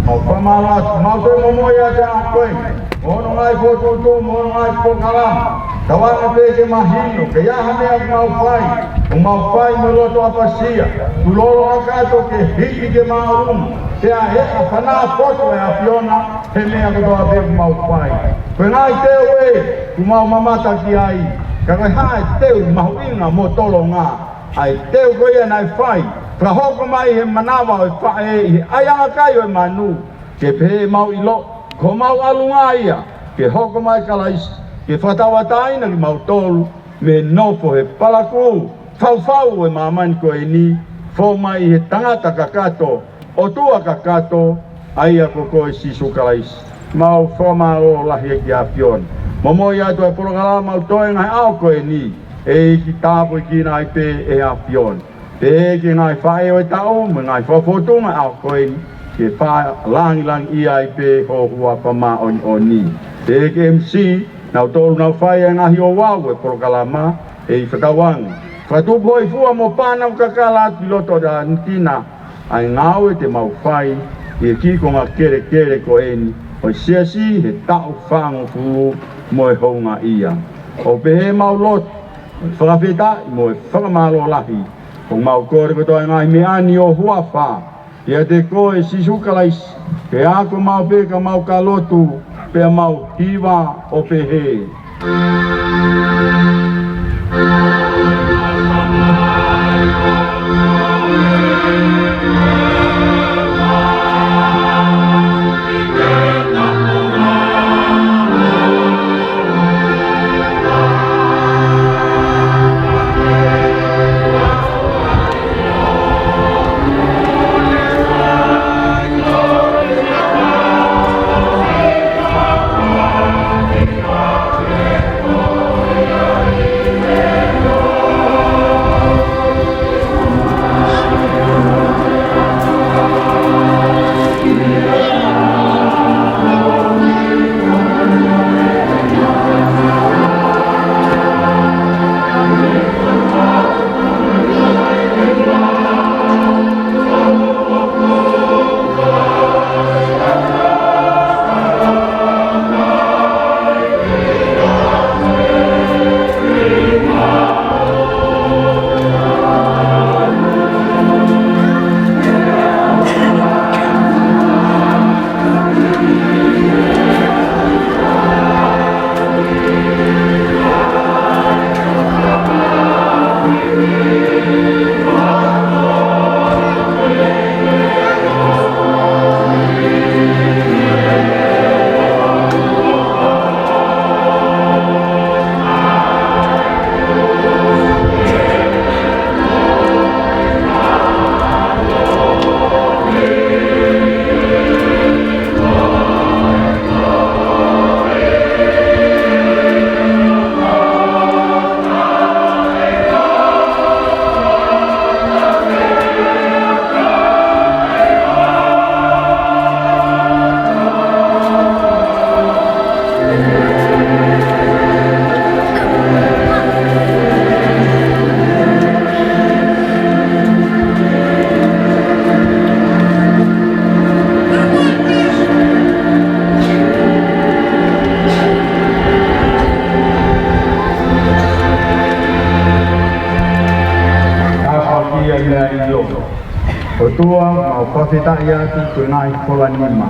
Mau fakamālō atu, mau toe momoi atu ʻa e ʻaho ko eni. Mo hono ngaahi fokotuʻutuʻu, mo hono ngaahi polokalama. Tauange pē ke mahino, ʻikai ha meʻa ʻoku mau fai, ʻoku mau fai mo e loto ʻapasia. Tukulolo kakato ke hiki ke māʻolunga. Pea ʻe ʻa e fana poto ʻa e ʻAfiona he meʻa kotoa pē ʻoku mau fai. Ko e ngaahi teu ē ʻoku mau mamata ki ai. Ka ko e hā e teu mahuʻinga mo tolonga? ʻA e teu ko ia naʻe fai, fakahoko mai he manava ʻo e faʻē ʻi he ʻaiʻanga kai ʻo e manu. Ke pehē mau ʻilo, ko homau ʻalunga ia, ke hoko mai Kalaisi, ke fakatauʻatāina kimautolu mei he nofo he palakū faufau ʻo e māmani ko eni, fou mai ʻi he tangata kakato, ʻOtua kakato, ʻa ia ko koe Sīsū Kalaisi. Mau fakamālō lahi ki he ʻAfiona. Momoi atu ʻa e polokalama ʻoku toe ʻi he ngaahi ʻaho ko eni, ʻEiki, tāpuekina ai pē ʻe he ʻAfiona. Pehē ki he ngaahi faʻē ʻo e taʻu mo e ngaahi fakafōtunga ʻo e ʻaho ko eni, ke fakalāngilangiʻia ai pē ho huafa māʻoniʻoni. Pehē ki he M C, nautolu naʻa nau fai ʻa e ngaahi ouau ʻo e polokalama, ʻEiki, fakatauange, fakatupu hōifua mo pana ʻoku kakala atu ki loto ʻo e ʻaho ni, ʻa e ngāue te mau fai ʻi he kiʻi konga kelekele ko eni ʻo e Siasi he taʻu fāngofulu mo e houngaʻia. ʻOku pehē ʻemau lotu, fakafetaʻi mo e fakamālō lahi, ʻoku mau kole kotoa e ngaahi meʻa ni ʻi ho huafa, ʻiate koe Sīsū Kalaisi, ke ako maʻu pē ka mau ka lotu, pea mau hiva ʻo pehē. Fakafetaʻi atu ko e ngaahi kola nima,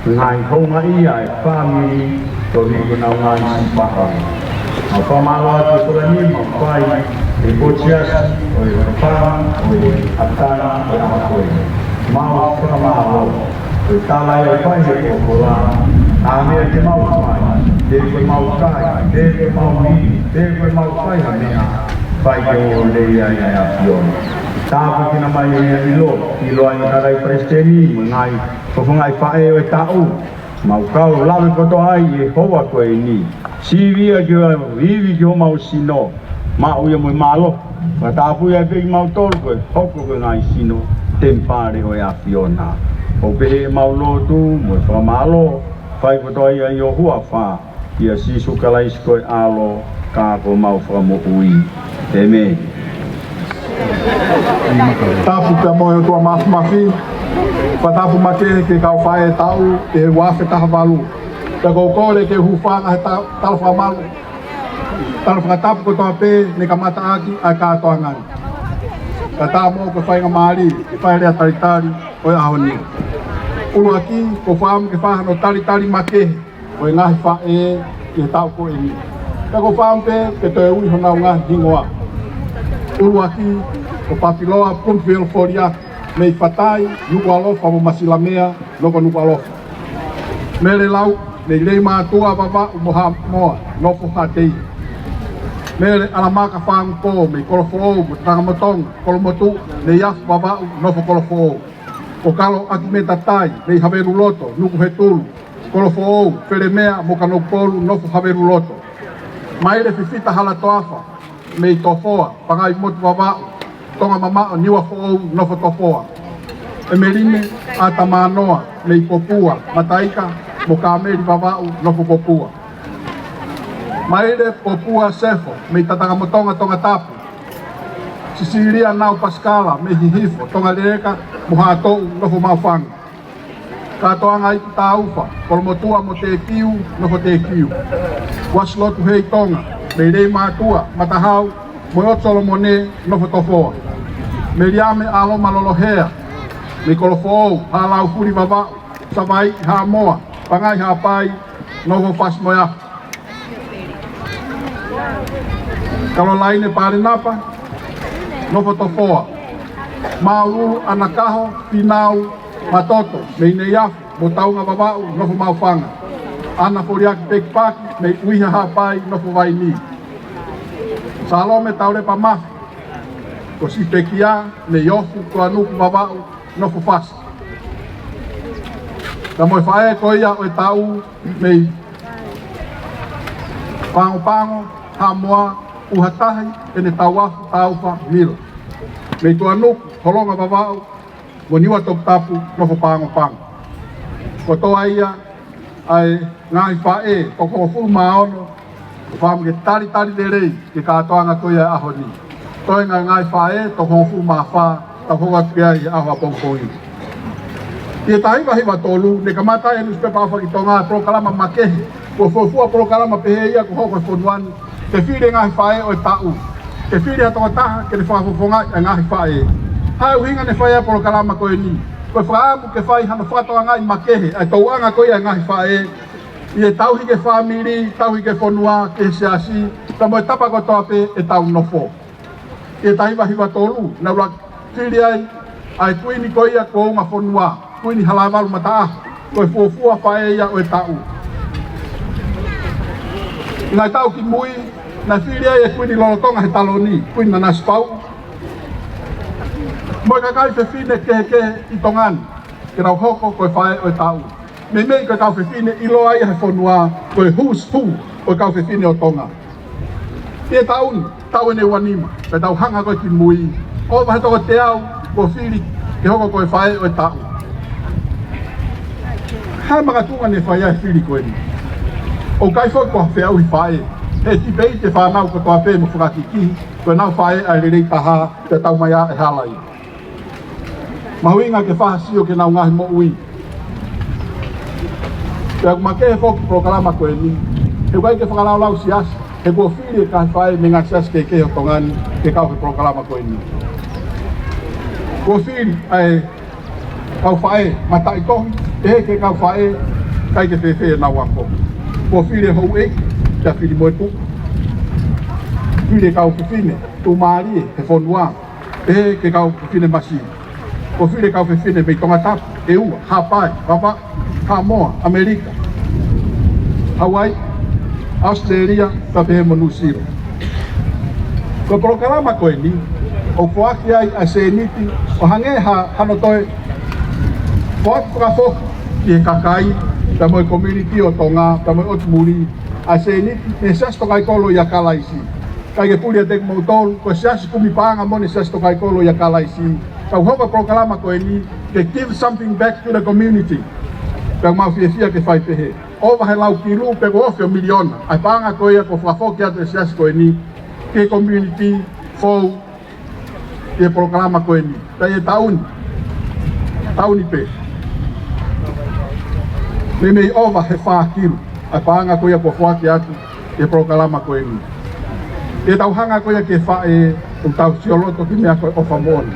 ko e ngaahi houngaʻia ʻa e fāmili, koeʻuhi ko ʻenau ngaahi sipaʻau. Mau fakamālō atu ko e kola nima ʻoku fai ʻe he siasi ʻo e Fanga ʻo e ʻAtana ʻo e ʻAho ko ē. Mau fakamālō. Ko e tala ia ʻoku fai ʻe he koloa, ʻa e meʻa te mau fai, pe ko ʻemau kai, pe ko ʻemau ivi, pe ko ʻemau fai ha meʻa, fai ke ʻoʻone ia ʻa e ʻAfiona. Tāpuekina mai ʻa e ʻilo, ʻiloa ʻa e Kalai Palesiteni, mo e ngaahi fofongaʻi faʻē ʻo e taʻu. Mau kau lave kotoa ai ʻi he houa ko eni. Sivia ki he ivi ki homau sino. Maʻu ia mo e mālohi. Fakatapui ai pē kimautolu ko e hoko ko e ngaahi sino temipale ʻo e ʻAfiona. ʻOku pehē ʻemau lotu mo e fakamālō, fai kotoa ia ʻi ho huafa, ʻia Sīsū Kalaisi ko e ʻAlo, ka ko homau Fakamoʻui. ʻĒmeni. Tapu pea mo e ʻOtua Mafimafi. Fakatapu makehe ki he kau faʻē taʻu ʻi he ua afe taha valu. Pea ʻoku ou kole ke u hūfanga he ta-, tala fakamalu, tala fakatapu kotoa pē ne kamataʻaki ʻa e kātoanga ni. Kae ʻatā mo e faingamālie ke fai e lea talitali ʻo e ʻaho ni. ʻUluaki, ʻoku ou fakaʻamu ke fai hano talitali makehe ʻo e ngaahi faʻē ʻi he taʻu ko eni. Pea ʻoku ou fakaʻamu pē ke toe ui honau ngaahi hingoa. ʻUluaki, ko Papiloa Bloomfield Foliaki, mei Fatai, Nukuʻalofa mo Masilamea, Loko Nukuʻalofa. Mele Lau, mei Leimātuʻa Vavaʻu mo Haʻamoa, nofo Haʻateihe. Mele ʻAlamaka Fangupō, mei Kolofoʻou mo Tatangamotonga, Kolomotuʻa, Neiafu Vavaʻu, nofo Kolofoʻou. Ko Kalo ʻAkimeta Tai, mei Haveluloto, Nukuhetulu, Kolofoʻou, Felemea mo Kanokupolu, nofo Haveluloto. Maile Fifita Halatoafa, mei Tofoa, Pangaimotu Vavaʻu, Tonga Mamaʻo, Niuafoʻou, nofo Tofoa. ʻEmeline ʻAtamanoa, mei Popua, Mataika mo Kāmeli Vavaʻu, nofo Popua. Maile Popua Sefo, mei Tatangamotonga, Tongatapu. Sisilia Nau Pasikala, mei Hihifo, Tongaleleka mo Haʻatoʻu, nofo Maʻufanga. Kātoanga ʻi Taufa, Kolomotuʻa mo Tekiu, nofo Tekiu. Uasilotu Heitonga, mei Leimātuʻa, Matahau mo e ʻOtu Solomone, nofo Tofoa. Meliame ʻAloma Lolohea, mei Kolofoʻou, Haʻalaufuli Vavaʻu, Savaiʻi Haʻamoa, Pangai Haʻapai, nofo Fasi mo e Afi. Kalolaine Palenapa, nofo Tofoa. Mālulu ʻAnakaho Pinau Matoto, mei Neiafu mo Taunga Vavaʻu, nofo Maʻufanga. ʻAna Foliaki Pekipaki, mei ʻUiha Haʻapai, nofo Vainī. Salome Taulepa Mafi, ko Sipekia, mei Ofu, Tuʻanuku Vavaʻu, nofo Fasi. Ka mo e faʻē ko ia ʻo e taʻu, mei Pangopango, Haʻamoa, ʻUhatahi, ʻEne Tauafu Taufa Milo. Mei Tuʻanuku, Holonga Vavaʻu mo Niuatoputapu, nofo Pangopango. Kotoa ia ʻa e ngaahi faʻē toko hongofulu mā ono, ʻoku ou fakaʻamu ke talitali lelei ki he kātoanga ko ia ʻo e ʻaho ni. Toe ngaahi, ngaahi faʻē toko hongofulu mā fā, tau hoko atu ki ai he ʻaho ʻapongipongi. ʻI he taha hiva hiva tolu, ne kamata ʻe he nusipepa ʻa Tonga e polokalama makehe, ko e fuofua polokalama pehē ia kuo hoko he fonua ni, ke fili e ngaahi faʻē ʻo e taʻu. Ke fili ha tokotaha ke ne fakafofongaʻi e ngaahi faʻē. Ko e ʻuhinga ne fai ai e polokalama ko eni, ko e fakaʻamu ke fai hano fakatokangaʻi makehe ʻa e tauʻanga ko ia e ngaahi faʻē, ʻi he tauhi ki he fāmili, tauhi ki he fonua, ki he siasi, pea mo e tapa kotoa pē ʻetau nofo. ʻI he taha hiva hiva tolu, naʻa ku fili ai ʻa e kuini ko ia kuo unga fonua, Kuini Halaevalu Mataʻaho, ko e fuofua faʻē ia ʻo e taʻu. ʻI he ngaahi taʻu kimui, naʻe fili ai e kuini lolotonga he taloni, Kuini Nanasipauʻu, mo e kakai fefine kehekehe ʻi Tonga ni, ke nau hoko ko e faʻē ʻo e taʻu. Meimei ko e kau fefine ʻiloa ia he fonua ko e who's who ʻo e kau fefine ʻo Tonga. ʻI he taʻu ni, taʻu ʻeni ʻe ua nima, pea tau hanga ko ē kimui, ʻova he toko teau kuo fili ke hoko ko e faʻē ʻo e taʻu. Ko e makatuʻunga ne fai ai e fili ko eni, ʻoku ʻikai foki ko ha feʻauhi faʻē, he tipeite fānau kotoa pē mo fakakikihi, ko ʻenau faʻē ʻa e lelei taha, pea tau mai ʻa e hala ia. Mahuʻinga ke fai ha sio ki heʻenau ngaahi moʻui. Pea ʻoku makehe foki e polokalama ko eni, he ʻoku ʻikai ke fakalaulau siasi, he kuo fili e ngaahi faʻē mei he ngaahi siasi kehekehe ʻo Tonga ni ke kau he polokalama ko eni. Kuo fili ʻa e Kau faʻē mataʻitohi, pehē ki he kau faʻē ʻikai ke fēfē ʻenau ako. Kuo fili e houʻeiki, pea fili mo e tuʻi. Fili e kau fefine tuʻumālie he fonua, pehē ki he kau fefine masiva. Kuo fili e kau fefine mei Tongatapu, ʻEua, Haʻapai, Vavaʻu, Haʻamoa, ʻAmelika, Hauaiʻi, ʻAositelēlia, pea pehē mo Nuʻusila. Ko e polokalama ko eni, ʻoku foaki ai ʻa e sēniti, ʻo hangē ha, hano toe foaki fakafoki ki he kakai, pea mo e community ʻo Tonga, pea mo e ʻotu muli, ʻa e sēniti mei he Siasi Tokaikolo ʻia Kalaisi. ʻIkai ke puli ʻiate kimoutolu, ko e siasi kumi paʻanga moʻoni e Siasi Tokaikolo ʻia Kalaisi. Ka ʻoku hoko e polokalama ko eni ke give something back to the community. Pea ʻoku mau fiefia ke fai pehē. ʻOku ʻova he lau kilu pe kuo ofi ʻo miliona ʻa e paʻanga ko ia kuo fakafoki atu ʻe he siasi ko eni ki he community fou ʻi he polokalama ko eni. Pea ʻi he taʻu ni, taʻu ni pē, meimei ʻova he fā kilu ʻa e paʻanga ko ia kuo foaki atu ʻi he polokalama ko eni. ʻI heʻetau hanga ko ia ki he faʻē, ʻoku tau sioloto ki he meʻa ko e ʻofa moʻoni.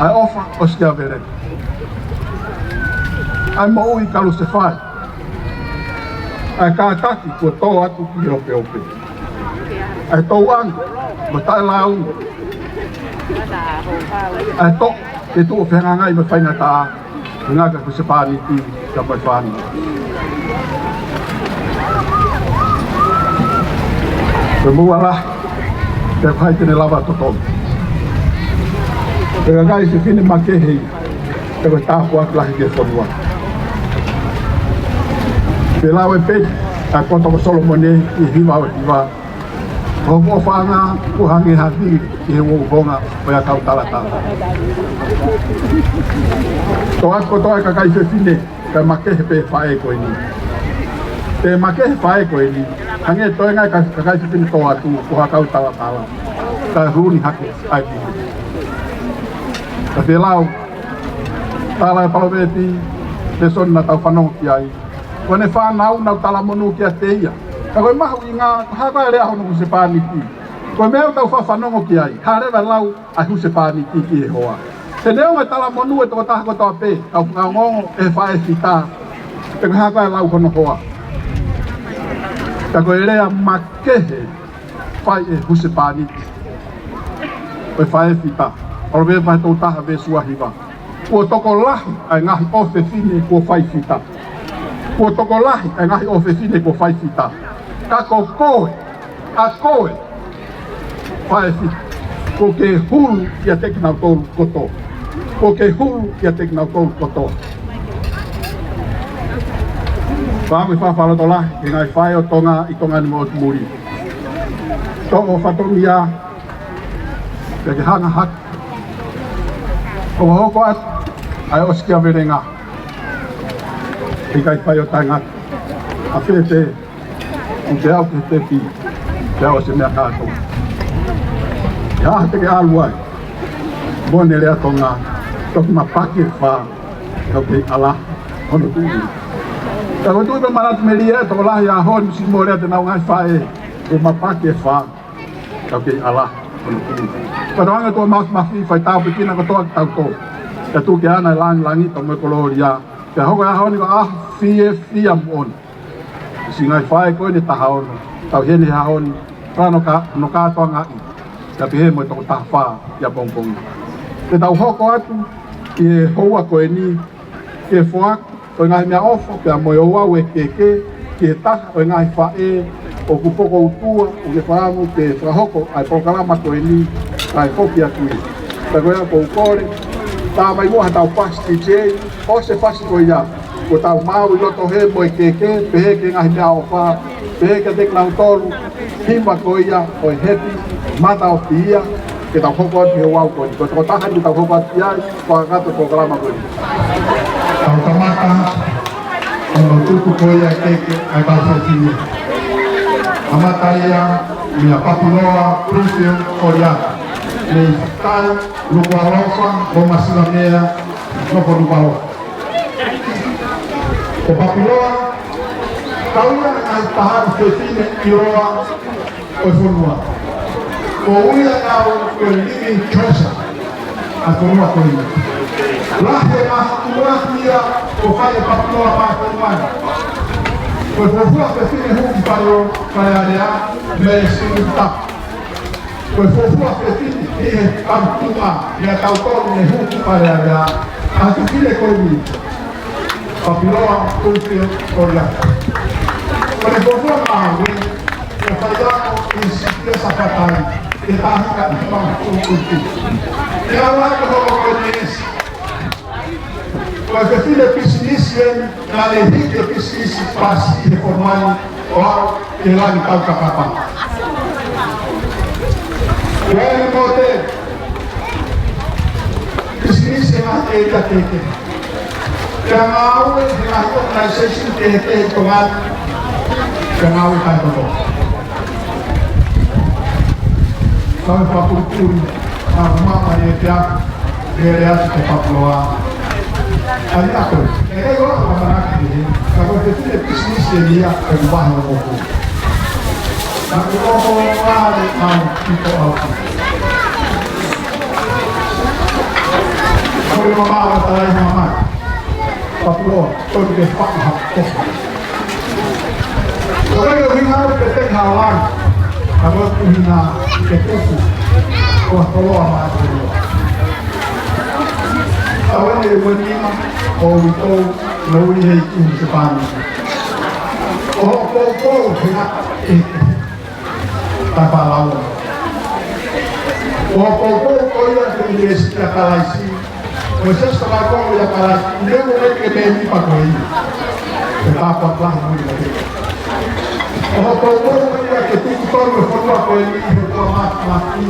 ʻA e ʻofa ʻo Siaosi Veleka. ʻA e moʻui kalusefai. ʻA e kātaki kuo tō atu ki he opeope. ʻA e tōʻonga mo e taʻelāunga. ʻA e toʻo ke tuʻu ʻo fehangahangai mo e faingataʻa, ngaahi husepāniti kae ʻumaʻā e fānau. Ko e moʻua lahi, pea ʻoku ʻikai te ne lava ʻo totongi. Ko e kakai fefine makehe ia, pea ko e tāpuaki lahi ki he fonua. Pea lau e peti ʻa e poto ko Solomone ʻi he hiva ʻo e hiva: Ko hoku ʻofaʻanga kuo hangē ha vili ʻi he uhouhonga ʻo e ʻakau talatala. Tō atu kotoa e kakai fefine, kae makehe pē faʻē ko eni. Pea makehe faʻē ko eni, hangē toenga e ka-, kakai fefine tō atu ko ha ʻakau talatala. Kae huni hake ai ki. Ka te lau, tala e palōveepi, lēsoni naʻa tau fanongo ki ai. Ko ʻene fānau nau talamonū kiate ia. Ka ko e mahuʻinga, ko e hā koā e lea hono husepāniti? Ko e meʻa ʻoku tau faʻa fanongo ki ai, hā leva e lau ʻa e husepāniti ki he hoa. He neongo e talamonū e tokotaha kotoa pē, ka ʻoku fakaongoongo ʻe he faʻē fita pe ko e hā koā e lau hono hoa. Ka ko e lea makehe fai ʻe he husepāniti, ʻo e faʻē fita. Palōveepi vahe tolu taha veesi ua hiva: Kuo tokolahi ʻa e ngaahi ʻofefine kuo fai fita. Kuo tokolahi ʻa e ngaahi ʻofefine kuo fai fita. Ka ko koe, ʻa koe, faʻē fita, kuo ke hulu ʻiate kinautolu kotoa. Kuo ke hulu ʻiate kinautolu kotoa. Pea ʻoku ou fakafakalotolahi ki he ngaahi faʻē ʻo Tonga ʻi Tonga ni mo ʻotu muli. Toʻo fatongia, pea ke hanga hake ʻo hoko atu ʻa e ʻosikiavelenga. ʻIkai fai ʻo taʻengata. ʻA fēfē, ʻoku te aʻu ki he tepi, te aʻu ʻo se meʻa kātoa. ʻI he ʻaho te ke ʻalu ai, moʻoni e lea Tonga, toki mapaki e fā, ka ʻoku kei ʻalaha hono tuʻi. Ka ko e tuʻi pē manatu melie, tokolahi ʻaho ni, siʻi moʻoni e lea ʻa e ngaahi faʻē, ʻoku mapaki e fā, ka ʻoku kei ʻalaha hono tuʻi. Pea tokanga ʻOtua Māfimafi, fai tāpuekina kotoa kitautolu. Pea tuku ke ʻaʻana e lāngilangi, tō mo e kolōlia. Pea hoko e ʻaho ni ko e ʻaho fiefia moʻoni ʻi he ngaahi faʻē ko eni ʻe taha ono, tau ʻi heni he ʻaho ni, ka nau ka-, nau kātoangaʻi, pea pehē mo e toko taha fā ʻi he pongipongi. Te tau hoko atu ʻi he houa ko eni, ki he foaki ʻo e ngaahi meʻaʻofa pea mo e ouau ʻekeʻeke ki he taha ʻo e ngaahi faʻē ʻoku fokoutua, ʻoku ke fakaʻamu ke fakahoko ʻa e polokalama ko eni, kae foki atu ia. Pea ko ia ʻoku ou kole, tā mai muʻa haʻatau fasi D J, ʻosi e fasi ko ia, kuo tau maʻu ʻi loto hē mo e ʻekeʻeke, pehē ki he ngaahi meʻaʻofa, pehē kiate kinautolu, hiva ko ia ʻo e Happy Mother of the Year, ke tau hoko atu he ouau ko eni. Ko e tokotaha eni ke tau hoko atu ki ai, fakakakato e polokalama ko eni. Tau kamata, ʻo tuku ko ia e keke ʻa e kau fefine. Kamata ia meia Papiloa Prufio Koliata, mei Fatai, Nukuʻalofa, Lomasila Mea, Nofo Nukuʻalofa. Ko Papiloa, ko ia ʻa e taha ʻo e fefine ʻiloa ʻo e fonua. Ko ia ʻa e living treasure ʻa e fonua ko eni. Lahi e ngaahi tuʻunga ia ʻoku fai ʻe Papuloa ʻi he fonua ni. Ko e fuofua fefine hū ki Fale, Fale Alea, mei Singita. Ko e fuofua fefine ʻi he kau tuʻunga, mei he kau tolu ne hū ki Fale Alea, ʻa e fefine ko eni, Papuloa Tulifili Koliata. Ko e fuofua ngāue, ko e faiako ʻi he Siasi ʻa Sapatai, ʻi he taha hiva nima tolu tolu. Ke ʻalu ai ko hono ko e neesi. Ko e fefine pisinisi eni, naʻe hiki e pisinisi pasi he fonua ni ʻo aʻu ki he lanu tau kakapa. Ko eni mo e pisinisi ʻa e ngaahi ʻēlia kehekehe. Pea ngāue he ngaahi organization kehekehe ʻi Tonga ni. Pea ngāue taʻetokoto. Kau fakapulipuli, ʻa e mama ʻi he pea, ʻe lea atu ki Papuloa. ʻAi ako, ʻe kei ʻoatu ʻamanaki ki he, ka ko e fefine pisinisi eni ia, ʻoku vahe ʻo moku. Naʻa ku ʻoho vale au, piko au. Ko e mama ʻo talai mama. Papuloa, ko e ke fakaha ko. Ko e ʻuhinga ʻo e pete ngāue, ka ko e ʻuhinga ke tuku, ko e koloa maʻa Papuloa. Ka ko e ʻuhinga ʻo e tau, ʻo e ʻi he ʻi Sepani. ʻO poupou, he ngata e. Ka fālau. ʻO poupou ko ia ki he Siasi ʻa Kalaisi. Ko e Siasi ʻa Kalaisi, ʻi he ʻoku ʻikai ke mēmipa koe ia. Ke tāpuaki lahi mui mate. ʻO poupou ko ia ke tuku tonu e fonua ko eni he ʻOtua Māfimafi.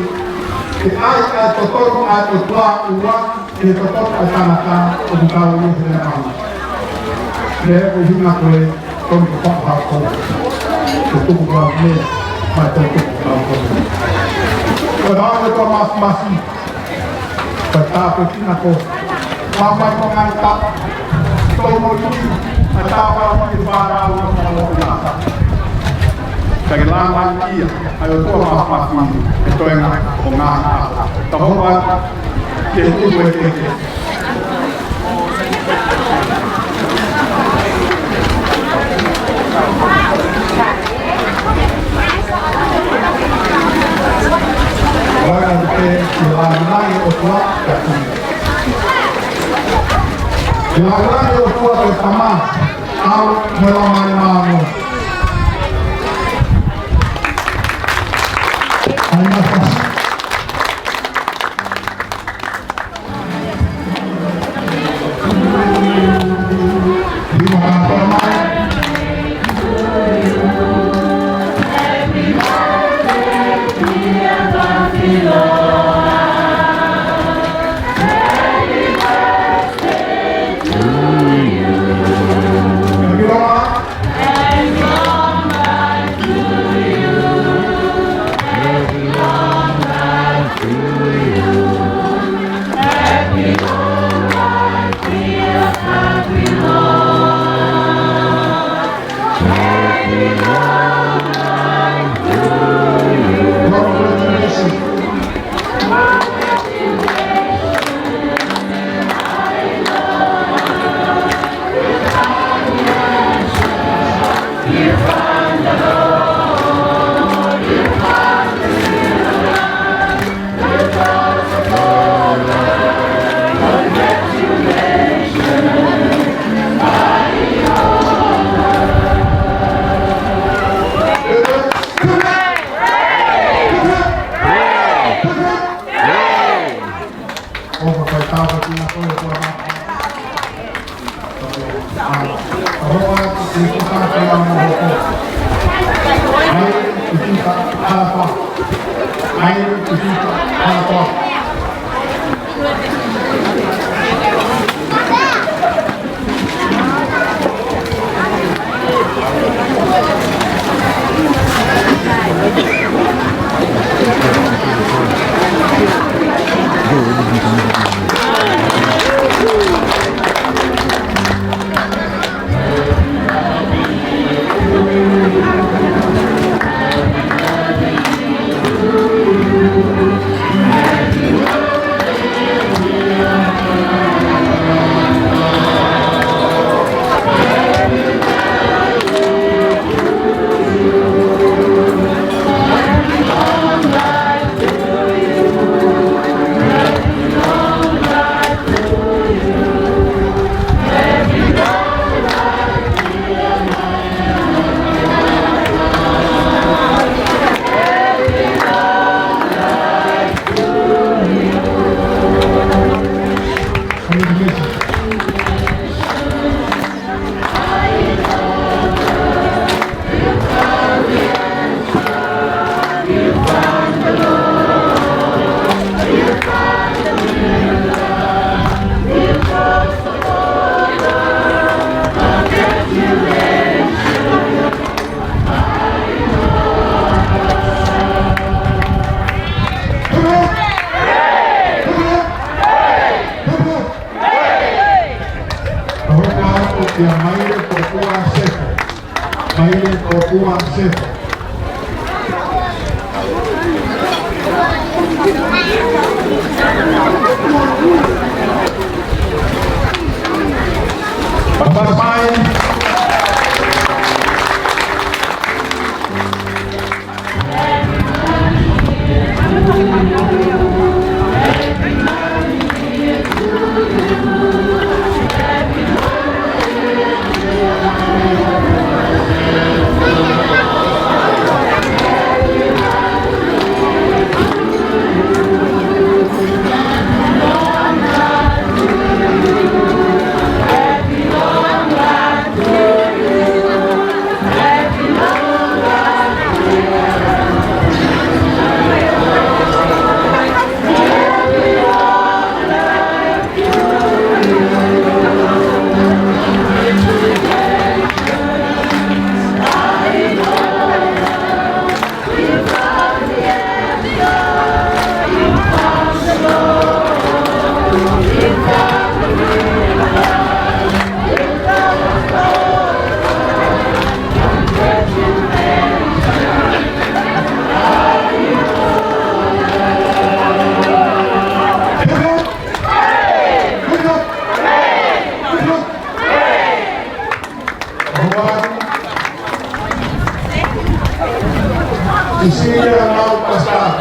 Ke ʻai ʻa e totonu ʻa e ʻOtua ua, ke totonu ʻa e tangata, ʻoku tau ʻi he lea mahu. Ke ʻuhinga ko e tonu ko fakaha ko. Ke tuku ko e mea, mai tonu ko fakaha ko. Ko e ʻOtua Māfimafi. Ko e tāpuekina ko. Māmai ko ngata. Tau mo i. ʻA tāpau ki fārau. Ka ke lāngilangiʻia. ʻA e ʻOtua Māfimafi. E toenga ʻo ngā. Ka hoa. Ke tuku e ke. Ora te ke lāngilangi ʻOtua ka ki. Lāngilangi ʻOtua ko e Tamai, ʻAlo mo e Laumālie Māʻoniʻoni. ʻAi mai fasi. Hoka atu kia Maile Tokua Sefo. Maile Tokua Sefo. Pasipasi. Cecilia Nau Pascal.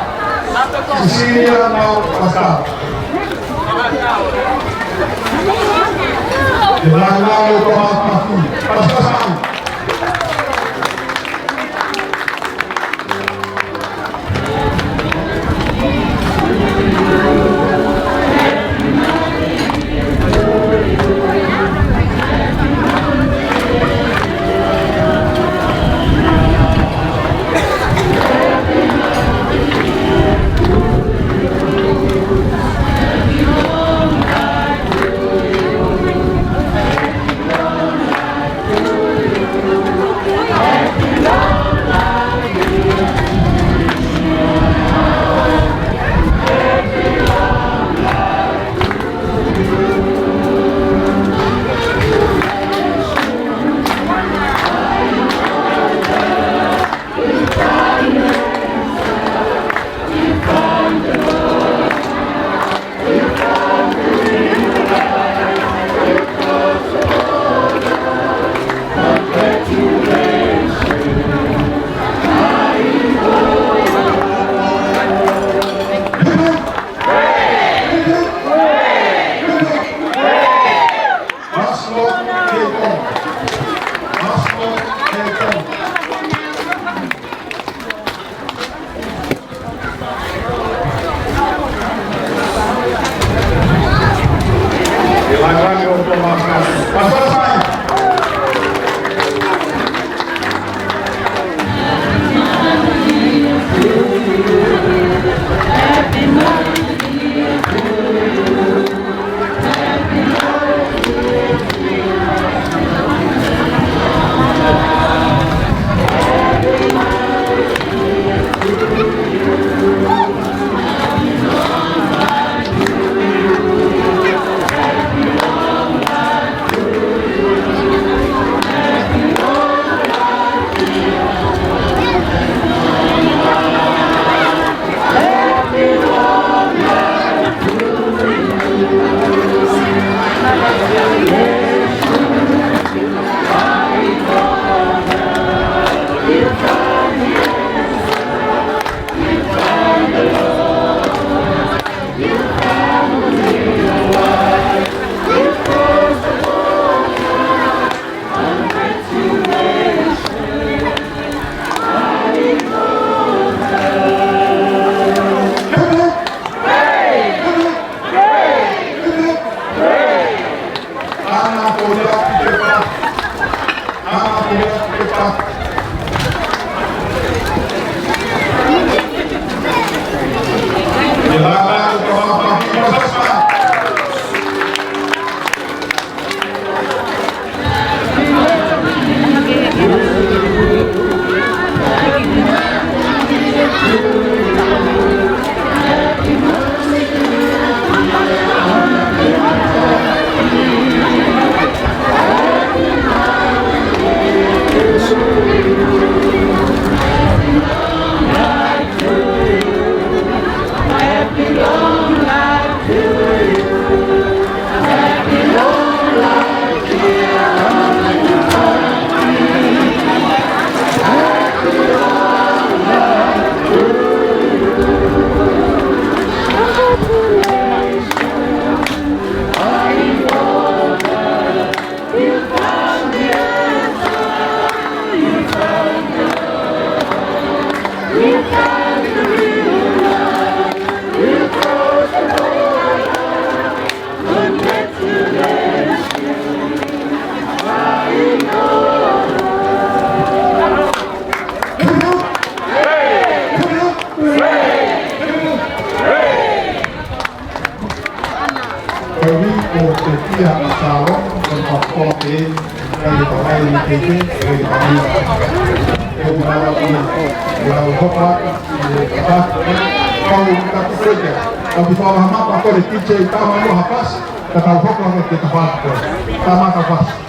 Cecilia Nau Pascal. Te langa o Tomasi Mafi. Pasipasi. Ia, mālō, ko e fakapoke, ʻikai ke tau ʻai ni ke ke, ʻikai ke tau ʻai. ʻE ʻi ai e lau, ʻe lau hoko atu, ʻe ʻi ai e kau ka kuku ʻikai. Kau ki fala hama, pa kore ki te i tama mo ha pasi, ka tau hoko atu ke tau hoko. Tama ka pasi.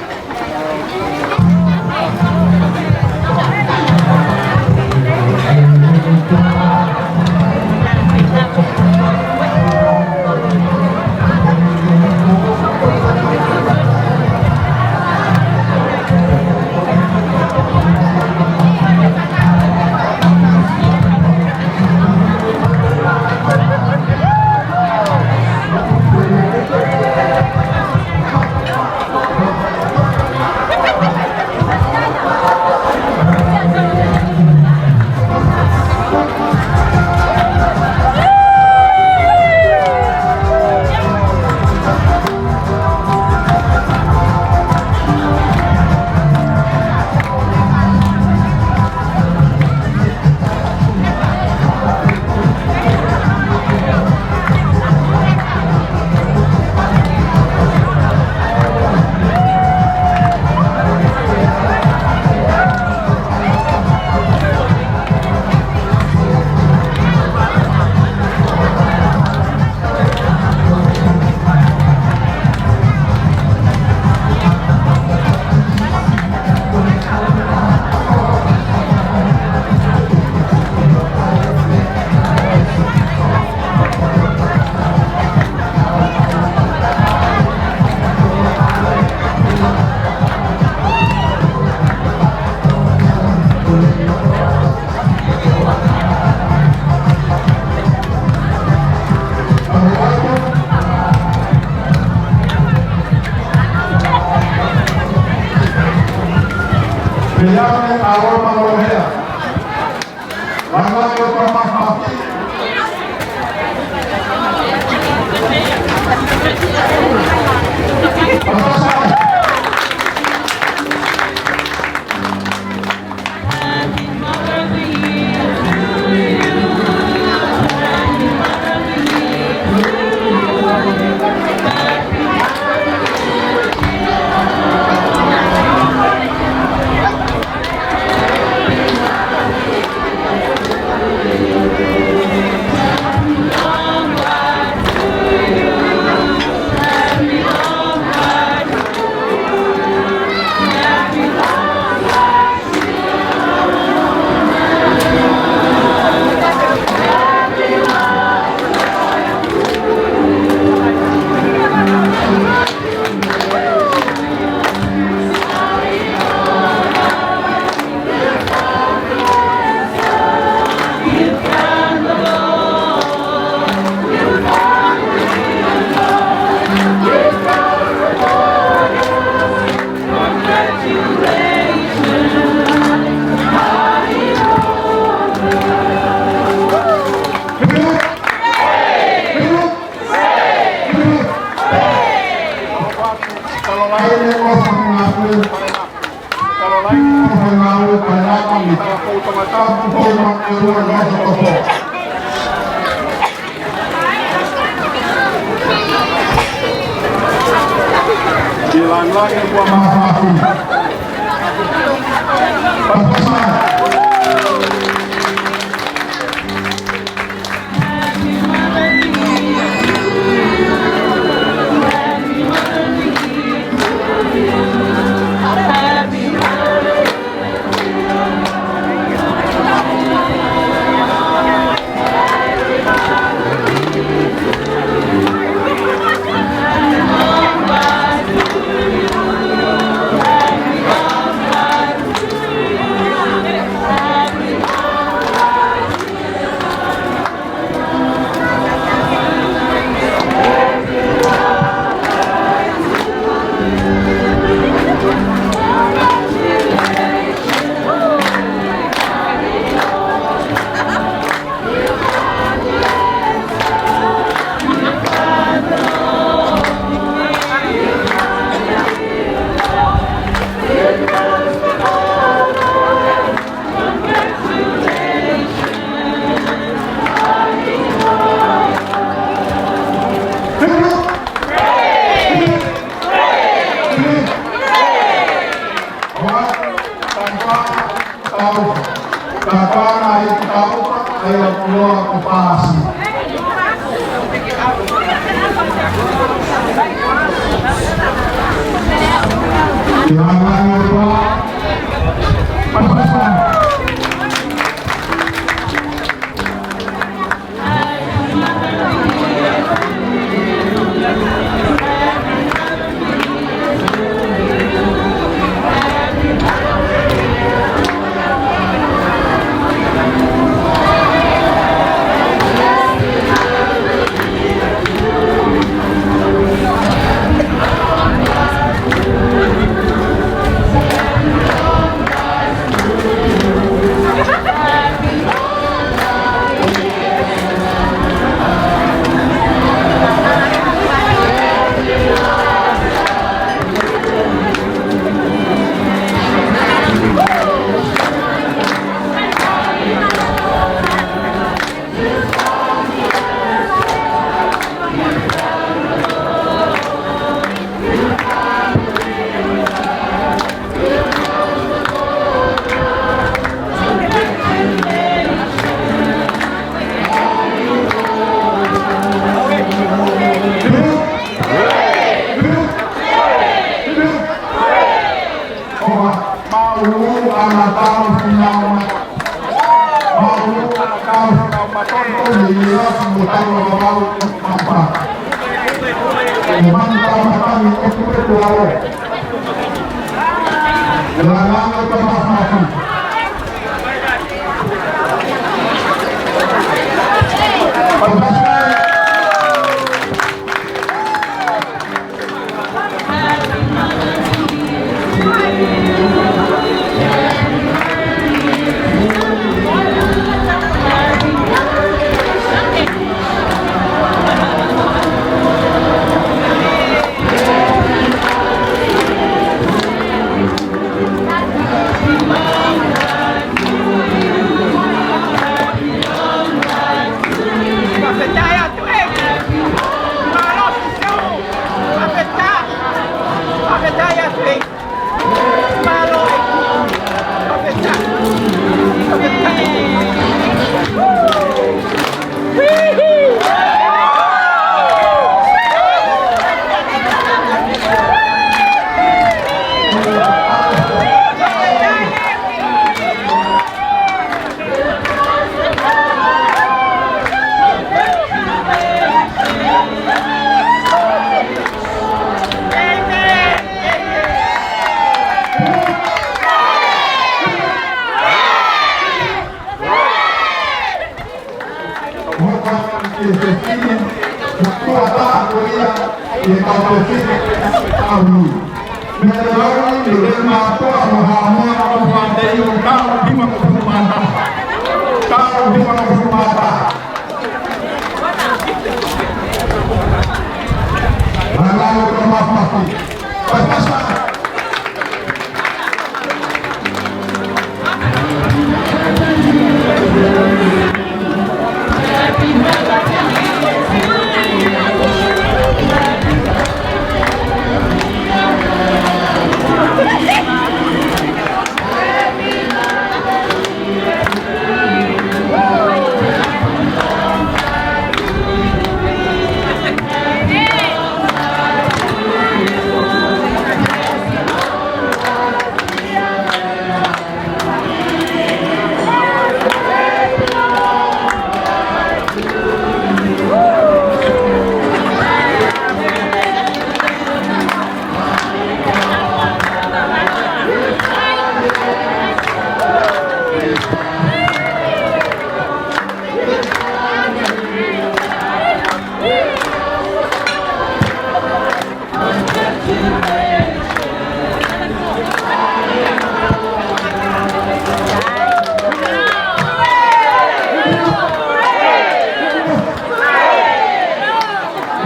ʻa e ʻOtua kuo paasi. Ke lāngilangi ʻOtua.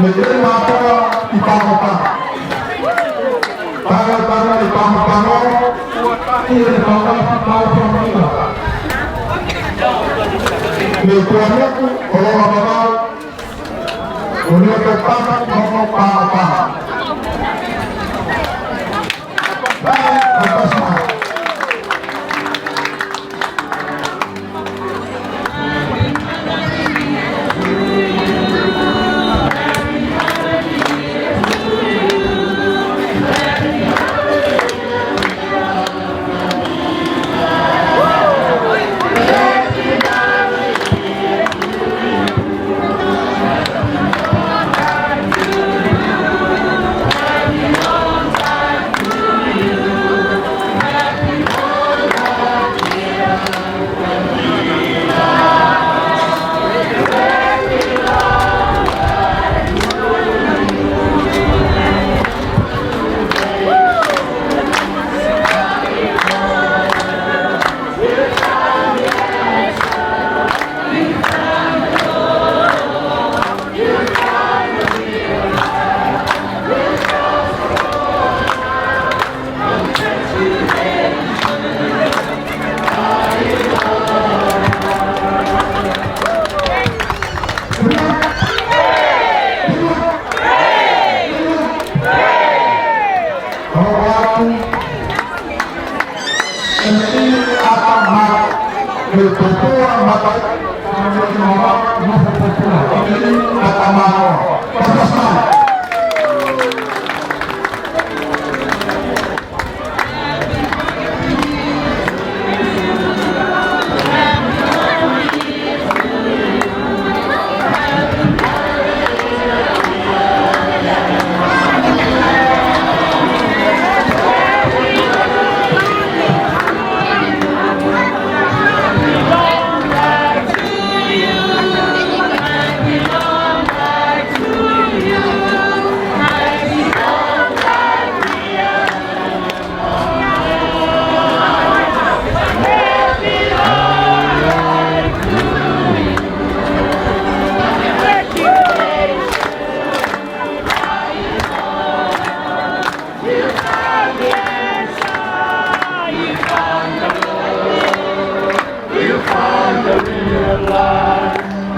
Mei he mātua ʻi Pangopanga. Pangopanga ʻi Pangopanga. ʻI he Pangopanga ʻi Pangopanga. Mei Kuanuku, ʻo Longomamau. ʻO Longomamau, ʻo Pangopanga. Pangopanga.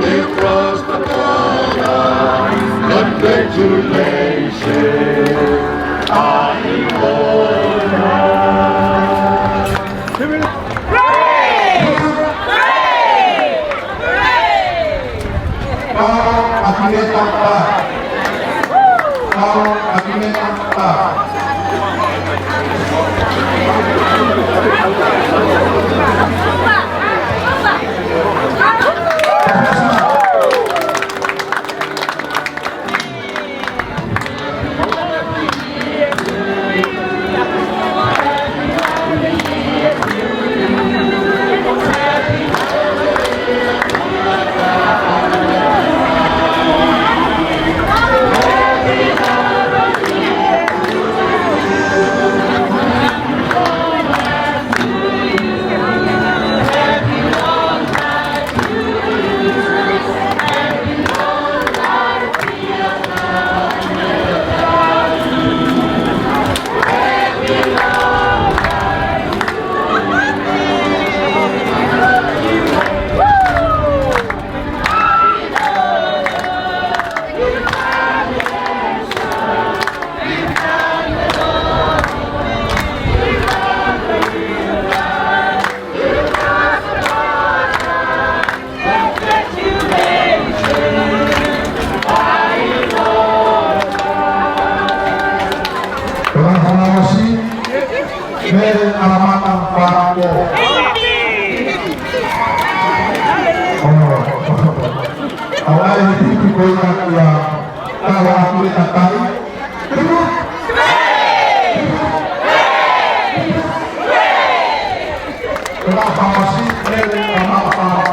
You crossed the border. Congratulations. Hooray! Hooray! Hooray! Pau Akimeta Pā. Pau Akimeta Pā. Mele ʻAlamata Fāko. ʻO, ʻo, ʻo, ʻa e hiki ko ia ia, kau atu e kakai. Ko e fāmasi, Mele ʻAlamata Fāko.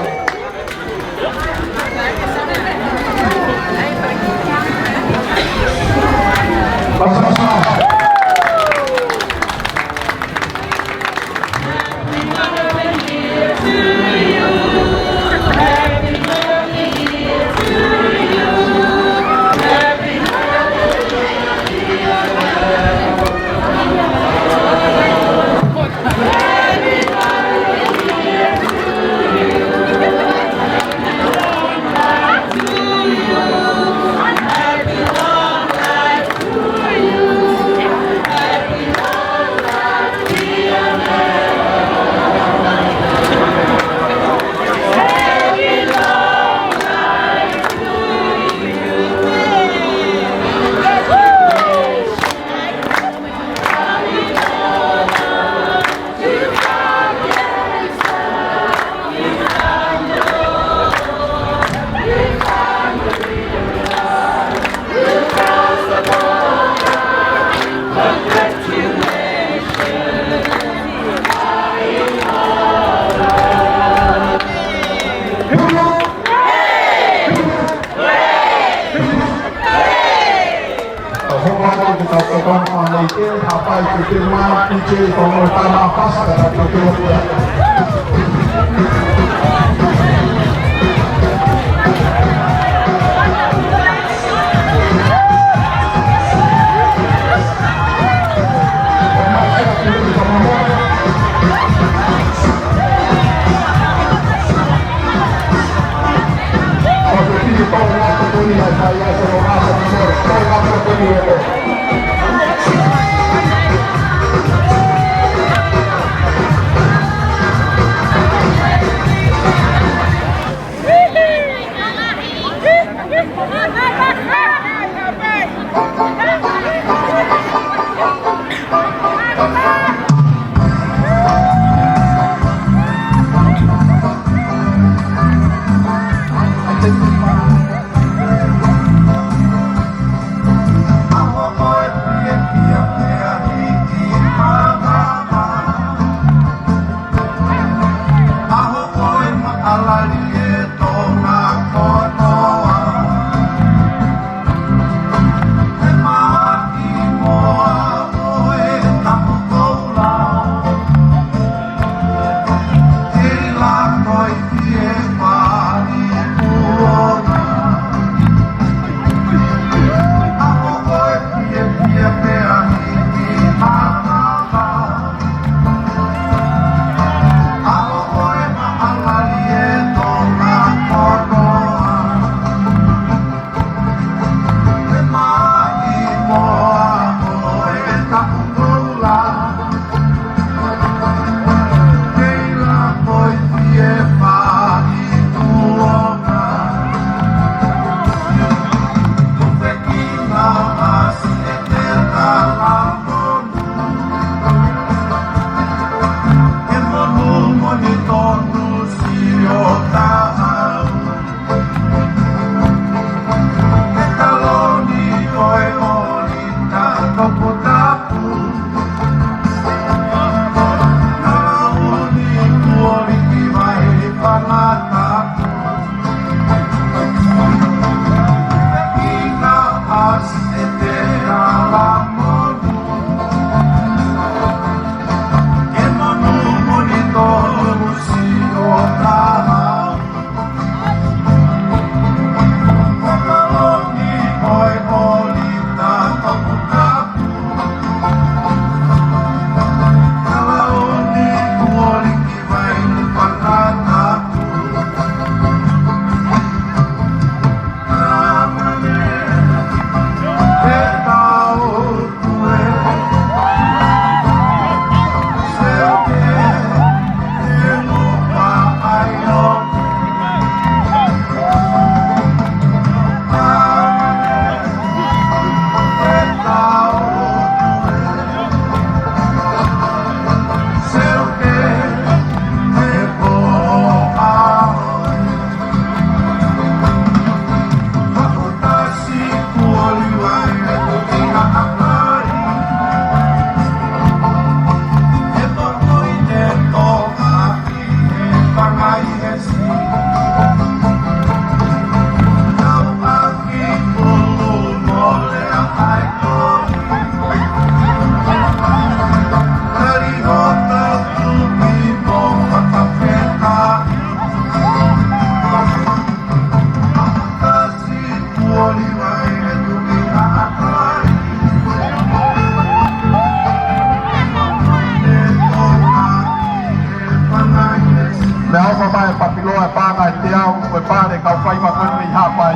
Ngaahi Teau, ko e pale kau faiva ko eni mei Haʻapai.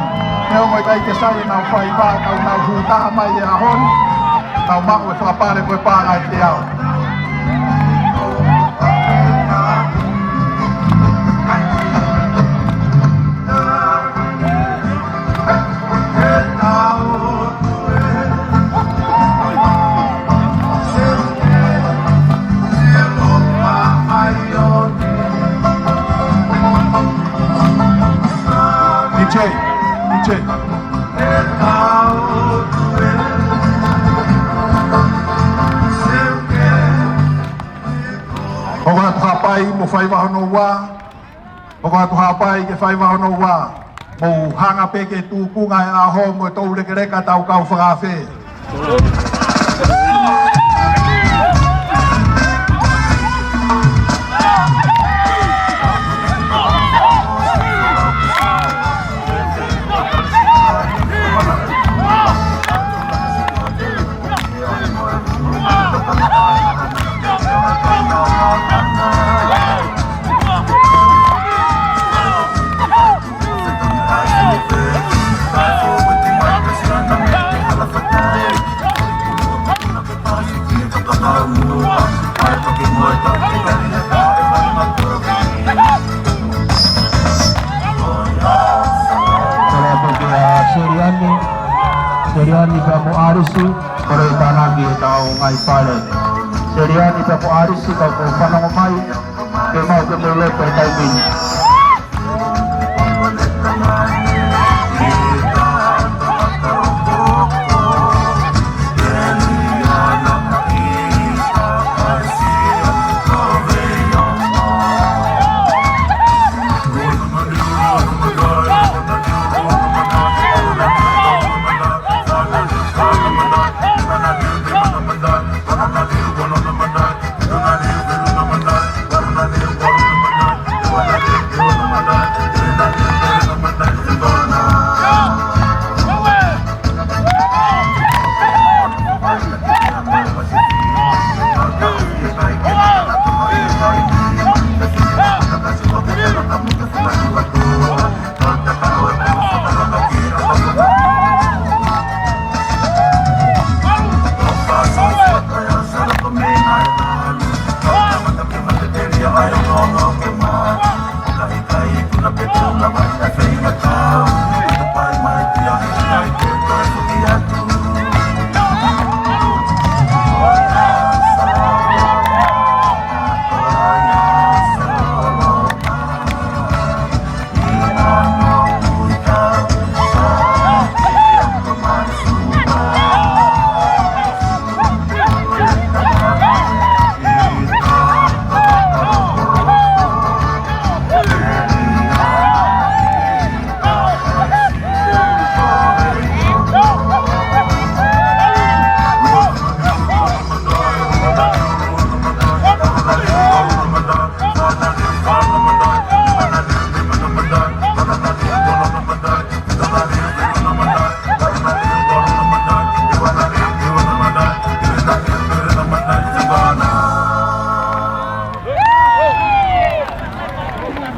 Neongo ʻikai ke sai ʻenau faiva, ka nau hū taha mai he ʻaho ni. Nau maʻu e fakapale ko e Paʻanga ʻo e Teau. D J, D J. Hoko atu Haʻapai mo faiva hono ua. Hoko atu Haʻapai ke faiva hono ua. Mou hanga pē ke tūkunga e ʻaho mo e toulekeleka tau kau fakaafe. Kole atu kia Seliani, Seliani pea mo ʻAlisi, kole tānaki ʻetau ngaahi pale. Seliani pea mo ʻAlisi, kau ko fanongo mai, ke mau ke mou loto he taimi ni.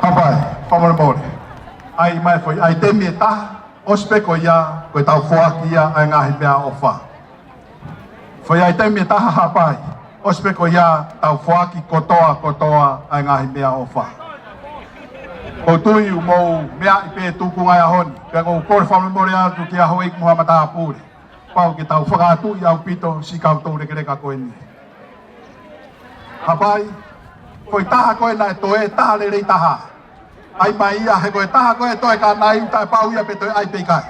Haʻapai, fakamolemole. ʻAi mai foʻi ʻaitemi ʻe taha, ʻosi pē ko ia, ko ʻetau foaki ia ʻa e ngaahi meʻaʻofa. Foʻi ʻaitemi ʻe taha Haʻapai, ʻosi pē ko ia, tau foaki kotoa, kotoa ʻa e ngaahi meʻaʻofa. ʻOku ou tui ʻoku mou meaʻi pē tūkunga e ʻaho ni, pea ʻoku ou kole fakamolemole atu kia Houʻeiki mo haʻa matāpule. Pau ke tau fakaʻatuʻi ʻaupito siʻi kau toulekeleka ko eni. Haʻapai, ko e taha ko ē naʻe toe, taha lelei taha. ʻAi mai ia, he ko e taha ko ē toe ka nai, taʻepau ia pe toe ʻai pe ʻikai.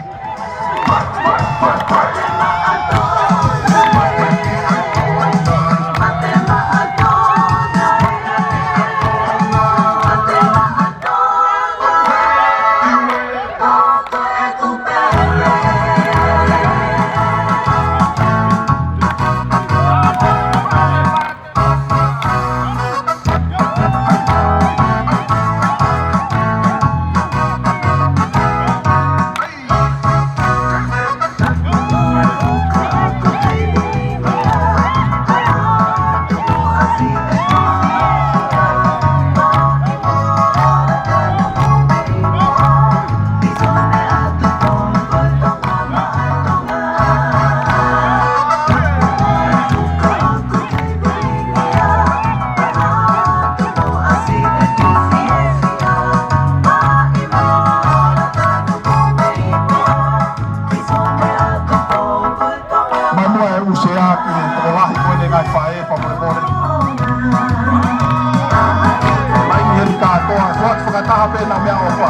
Ko e foaki fakataha pē ʻena meʻaʻofa.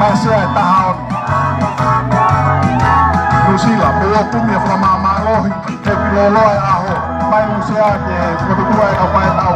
Mei he sea ʻe taha ono. Nuʻusila, mou kumi e fakamāmālohi, he ʻoku loloa e ʻaho. Mei he sea ke fokotuʻu e kau faifekau.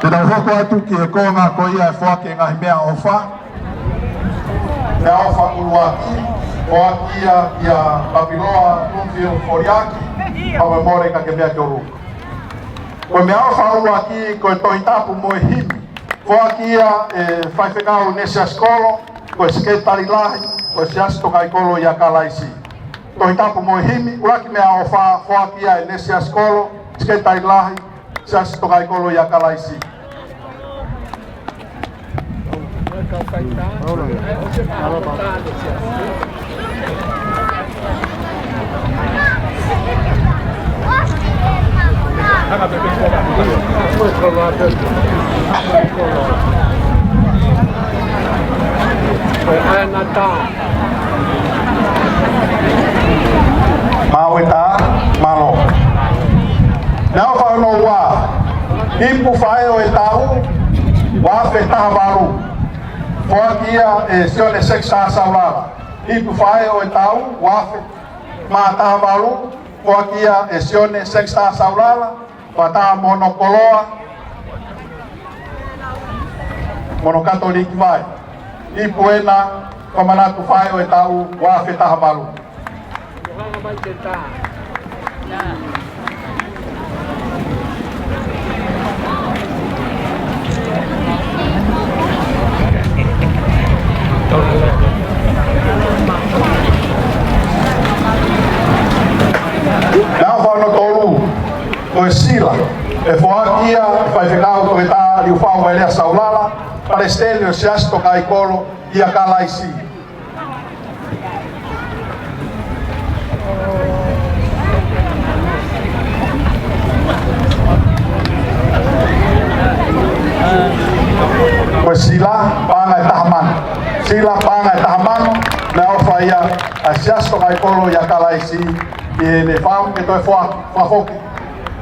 Te tau hoko atu ki he konga ko ia e foaki e ngaahi meʻaʻofa. Meʻaʻofa ʻuluaki, foaki ia kia Papiloa Bloomfield Foliaki, pea mo e mole ka ke meʻa ki ʻolunga. Ko e meʻaʻofa ʻuluaki, ko e Tohi Tapu mo e Himi. Foaki ia ʻe Faifekau Nesiasi Kolo, ko e Sekelitali Lahi, ko e Siasi Tokaikolo ʻia Kalaisi. Tohi Tapu mo e Himi, ʻuluaki meʻaʻofa, foaki ia ʻe Nesiasi Kolo, Sekelitali Lahi, Siasi Tokaikolo ʻia Kalaisi. Maʻu e tā, mālō. Meʻaʻofa hono ua, Ipu Faʻē ʻo e Taʻu, ua afe taha valu. Foaki ia ʻe Sione Sekisā Saulala. Ipu Faʻē ʻo e Taʻu, ua afe mā taha valu, foaki ia ʻe Sione Sekisā Saulala, fakataha mo hono koloa, mo hono Katoliki vai. Ipu ʻena, fakamanatu Faʻē ʻo e Taʻu, ua afe taha valu. Meʻaʻofa hono tolu, ko e Sila, ʻe foaki ia ʻe Faifekau Toketā Liufau Vailea Saulala, Palesiteni ʻo e Siasi Tokaikolo ʻia Kalaisi. Ko e Sila, paʻanga ʻe taha mano. Sila, paʻanga ʻe taha mano, meʻaʻofa ia ʻa e Siasi Tokaikolo ʻia Kalaisi, Ke ne fau ke toe foaki, fakafoki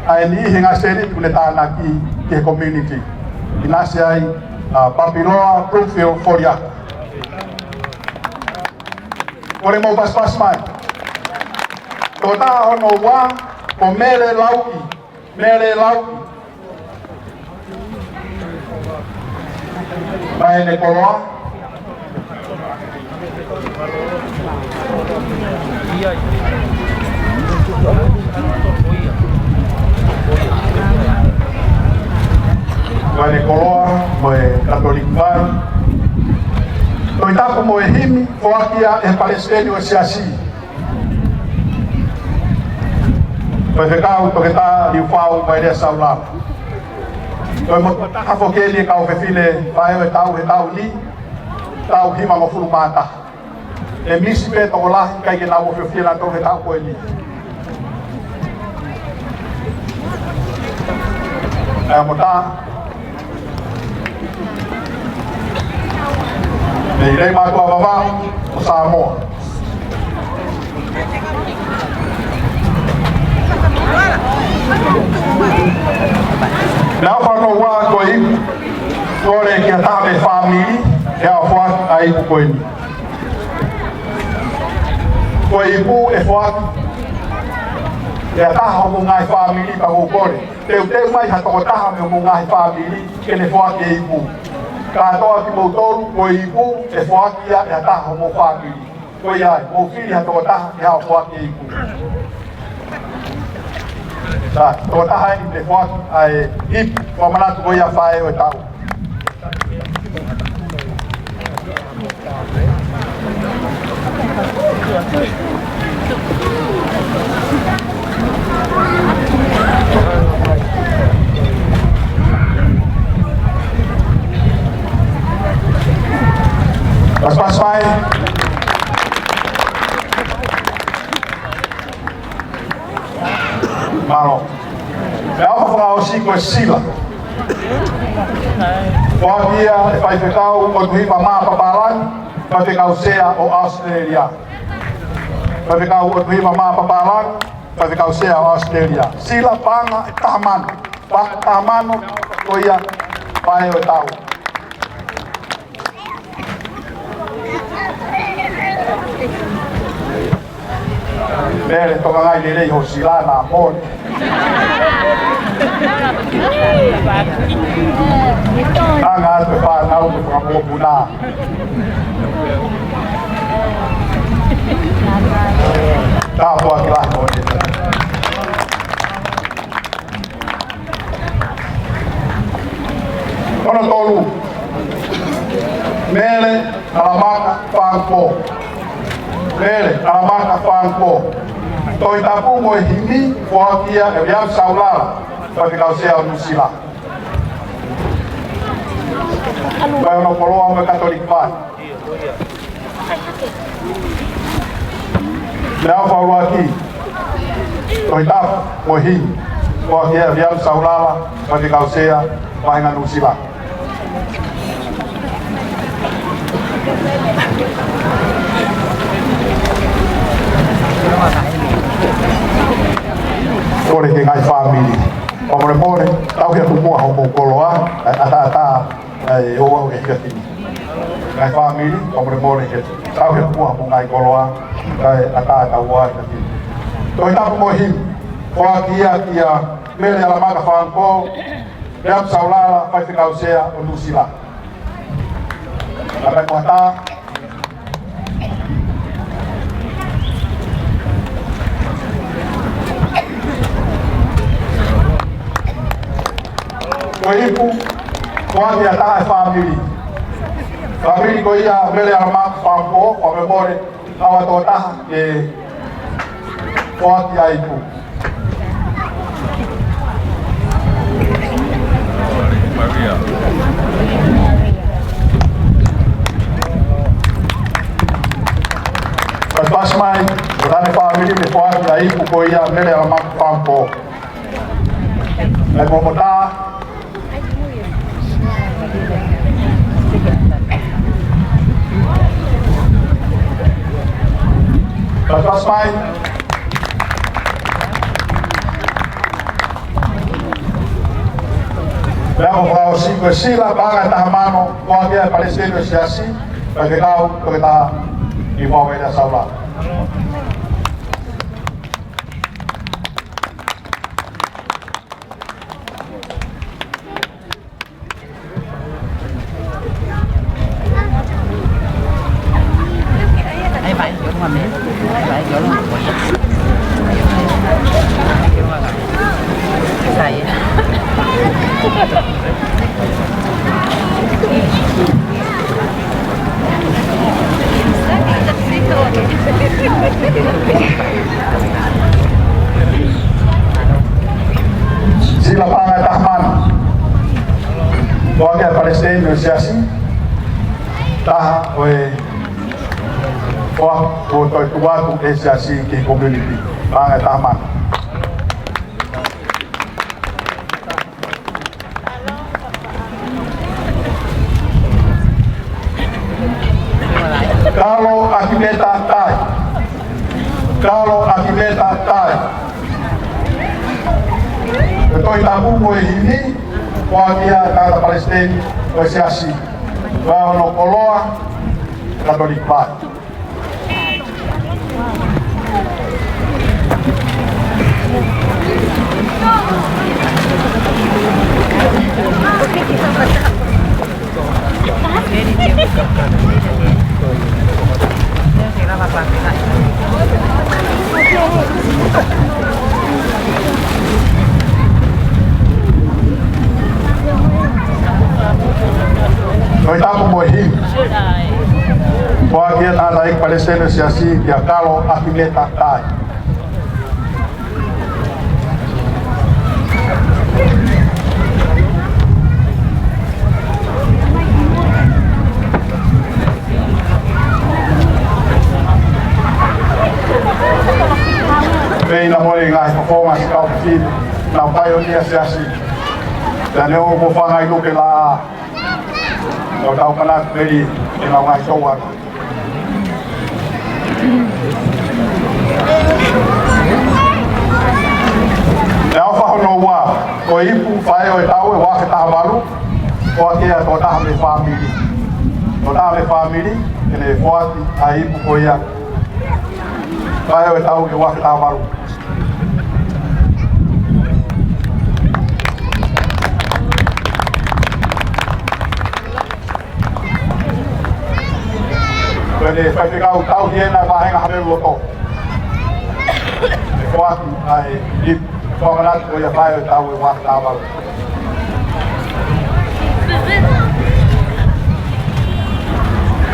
ʻa e niʻihi he ngaahi sēniti ʻoku ne tānaki ki he community. ʻInasi ai ʻa Papiloa Bloomfield Foliaki. Kole mou pasipasi mai. Tokotaha hono ua, ko Mele Lauʻi. Mele Lauʻi. Mei he koloa. Mei he koloa, mei he Katoliki Vai. Tohi Tapu mo e Himi, foaki ia ʻe he Palesiteni ʻo e Siasi. Faifekau Toketā Liufau Vailea Saulala. Ko e motuʻa taha foki eni e kau fefine faʻē ʻo e taʻu he taʻu ni, taʻu hivangofulu mā taha. ʻE misi pē tokolahi, ʻikai ke nau ʻofiʻofi ʻa nautolu he taʻu ko eni. ʻA e motuʻa mei Leimātuʻa Vavaʻu ʻo Samoa. Meʻa hono ua ko e ipu. Kole ki ha taha mei he fāmili ke haʻu ʻo foaki ʻa e ipu ko eni. Ko e ipu ʻe foaki ʻe ha taha homou ngaahi fāmili, pea ʻoku ou kole teuteu mai ha tokotaha mei homou ngaahi fāmili ke ne foaki e ipu. Kātoa kimoutolu, ko e ipu ʻe foaki ia ʻe ha taha homou fāmili. Ko ia ai, mou fili ha tokotaha ke haʻu ʻo foaki e ipu. Sa, tokotaha eni te ne foaki ʻa e ipu, fakamanatu ko ia faʻē ʻo e taʻu. Pasipasi mai. Mālō. Meʻa hono fakaʻosi ko e sila. Foaki ia ʻe Faifekau ʻOtuhiva Mā Papālangi, Faifekau Sea ʻo ʻAositelēlia. Faifekau ʻOtuhiva Mā Papālangi, Faifekau Sea ʻo ʻAositelēlia. Sila paʻanga ʻe taha mano. Paʻanga ʻe taha mano, ko ia faʻē ʻo e taʻu. Mele, tokangaʻi lelei hoʻo sila naʻa mole. Hanga atu e fānau ke fakamokopuna. Tāpuaki lahi mo e. Hono tolu, Mele ʻAlamaka Fangupō. Mele ʻAlamaka Fangupō. Tohi Tapu mo e Himi, foaki ia ʻe Viliami Saulala, Faifekau Sea ʻo Nuʻusila. Mei hono koloa mei he Katoliki Vai. Meʻa hono fakaʻuluaki, Tohi Tapu mo e Himi, foaki ʻe Viliami Saulala, Faifekau Sea, Vahenga Nuʻusila. Kole ki he ngaahi fāmili. Fakamolemole, tauhi atu muʻa hoʻomou koloa, ʻataʻatā, ʻa e ouau ʻe he fefine. Ngaahi fāmili, fakamolemole ke tauhi atu muʻa hoʻomou ngaahi koloa, kae ʻataʻatā ouau ʻe he fefine. Tohi Tapu mo e Himi, foaki ia kia Mele ʻAlamaka Fangupō, Viliami Saulala, Faifekau Sea ʻo Nuʻusila. Kae ʻatā. Ko e ipu, foaki ʻe ha taha e fāmili. Fāmili ko ia Mele ʻAlamaka Fangupō, fakamolemole, haʻu ha tokotaha ke foaki ʻa e ipu. Pasipasi mai, ko e taha e fāmili ke foaki ʻa e ipu ko ia Mele ʻAlamaka Fangupō. Mei Momotā. Pasipasi mai. Meʻaʻofa fakaʻosi, ko e sila paʻanga ʻe taha mano, foaki ʻe he Palesiteni ʻo e Siasi, Faifekau Toketā Niumauvele Saula. Sila paʻanga ʻe taha mano, foaki ʻe he Palesiteni ʻo e Siasi, taha ʻo e foaki kuo toe tuku atu ʻe he Siasi ki he community. Paʻanga ʻe taha mano. Kalo ʻAkimeta Tai. Kalo ʻAkimeta Tai. Ko e Tohi Tapu mo e himi, foaki ʻe he tangata Palesiteni ʻo e Siasi, Vaono Koloa, Katoliki Pai. Tohi Tapu mo e himi, foaki ʻe he tangataʻeiki Palesiteni ʻo e Siasi kia Kalo ʻAkimeta Tai. Pea ʻi he ngaahi fofonga siʻi kau fefine, nau paionia Siasi. Pea neongo ko e fanga ʻi lupe la, ʻoku tau manatu pē ʻi he ngaahi touʻanga. Meʻaʻofa hono ua, ko e ipu fai ʻo e taʻu ʻe ua afe taha valu, foaki ʻe he tokotaha mei he fāmili. Tokotaha mei he fāmili, ke ne foaki ʻa e ipu ko ia. Fai ʻo e taʻu ʻe ua afe taha valu. Ko e faifekau tauhi ʻena Vāhenga Haʻapeululoto. ʻE foaki ʻa e ipu, fakamanatu ko ia fai ʻo e taʻu ʻe ua afe taha valu.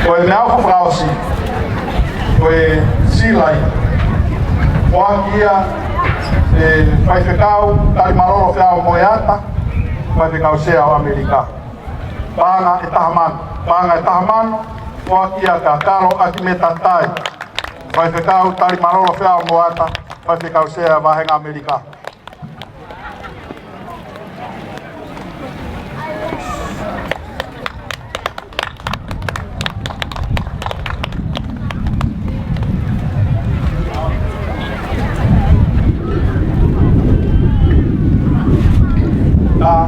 Ko e meʻaʻofa fakaʻosi, ko e sila ia, foaki ia ʻe he Faifekau Talimalolo Feaomoeata, Faifekau Sea ʻo ʻAmelika. Paʻanga ʻe taha mano, paʻanga ʻe taha mano, foaki ia kia Kalo ʻAkimeta Tai, Faifekau Talimalolo Feaomoeata, Faifekau Sea Vāhenga ʻAmelika. Ta.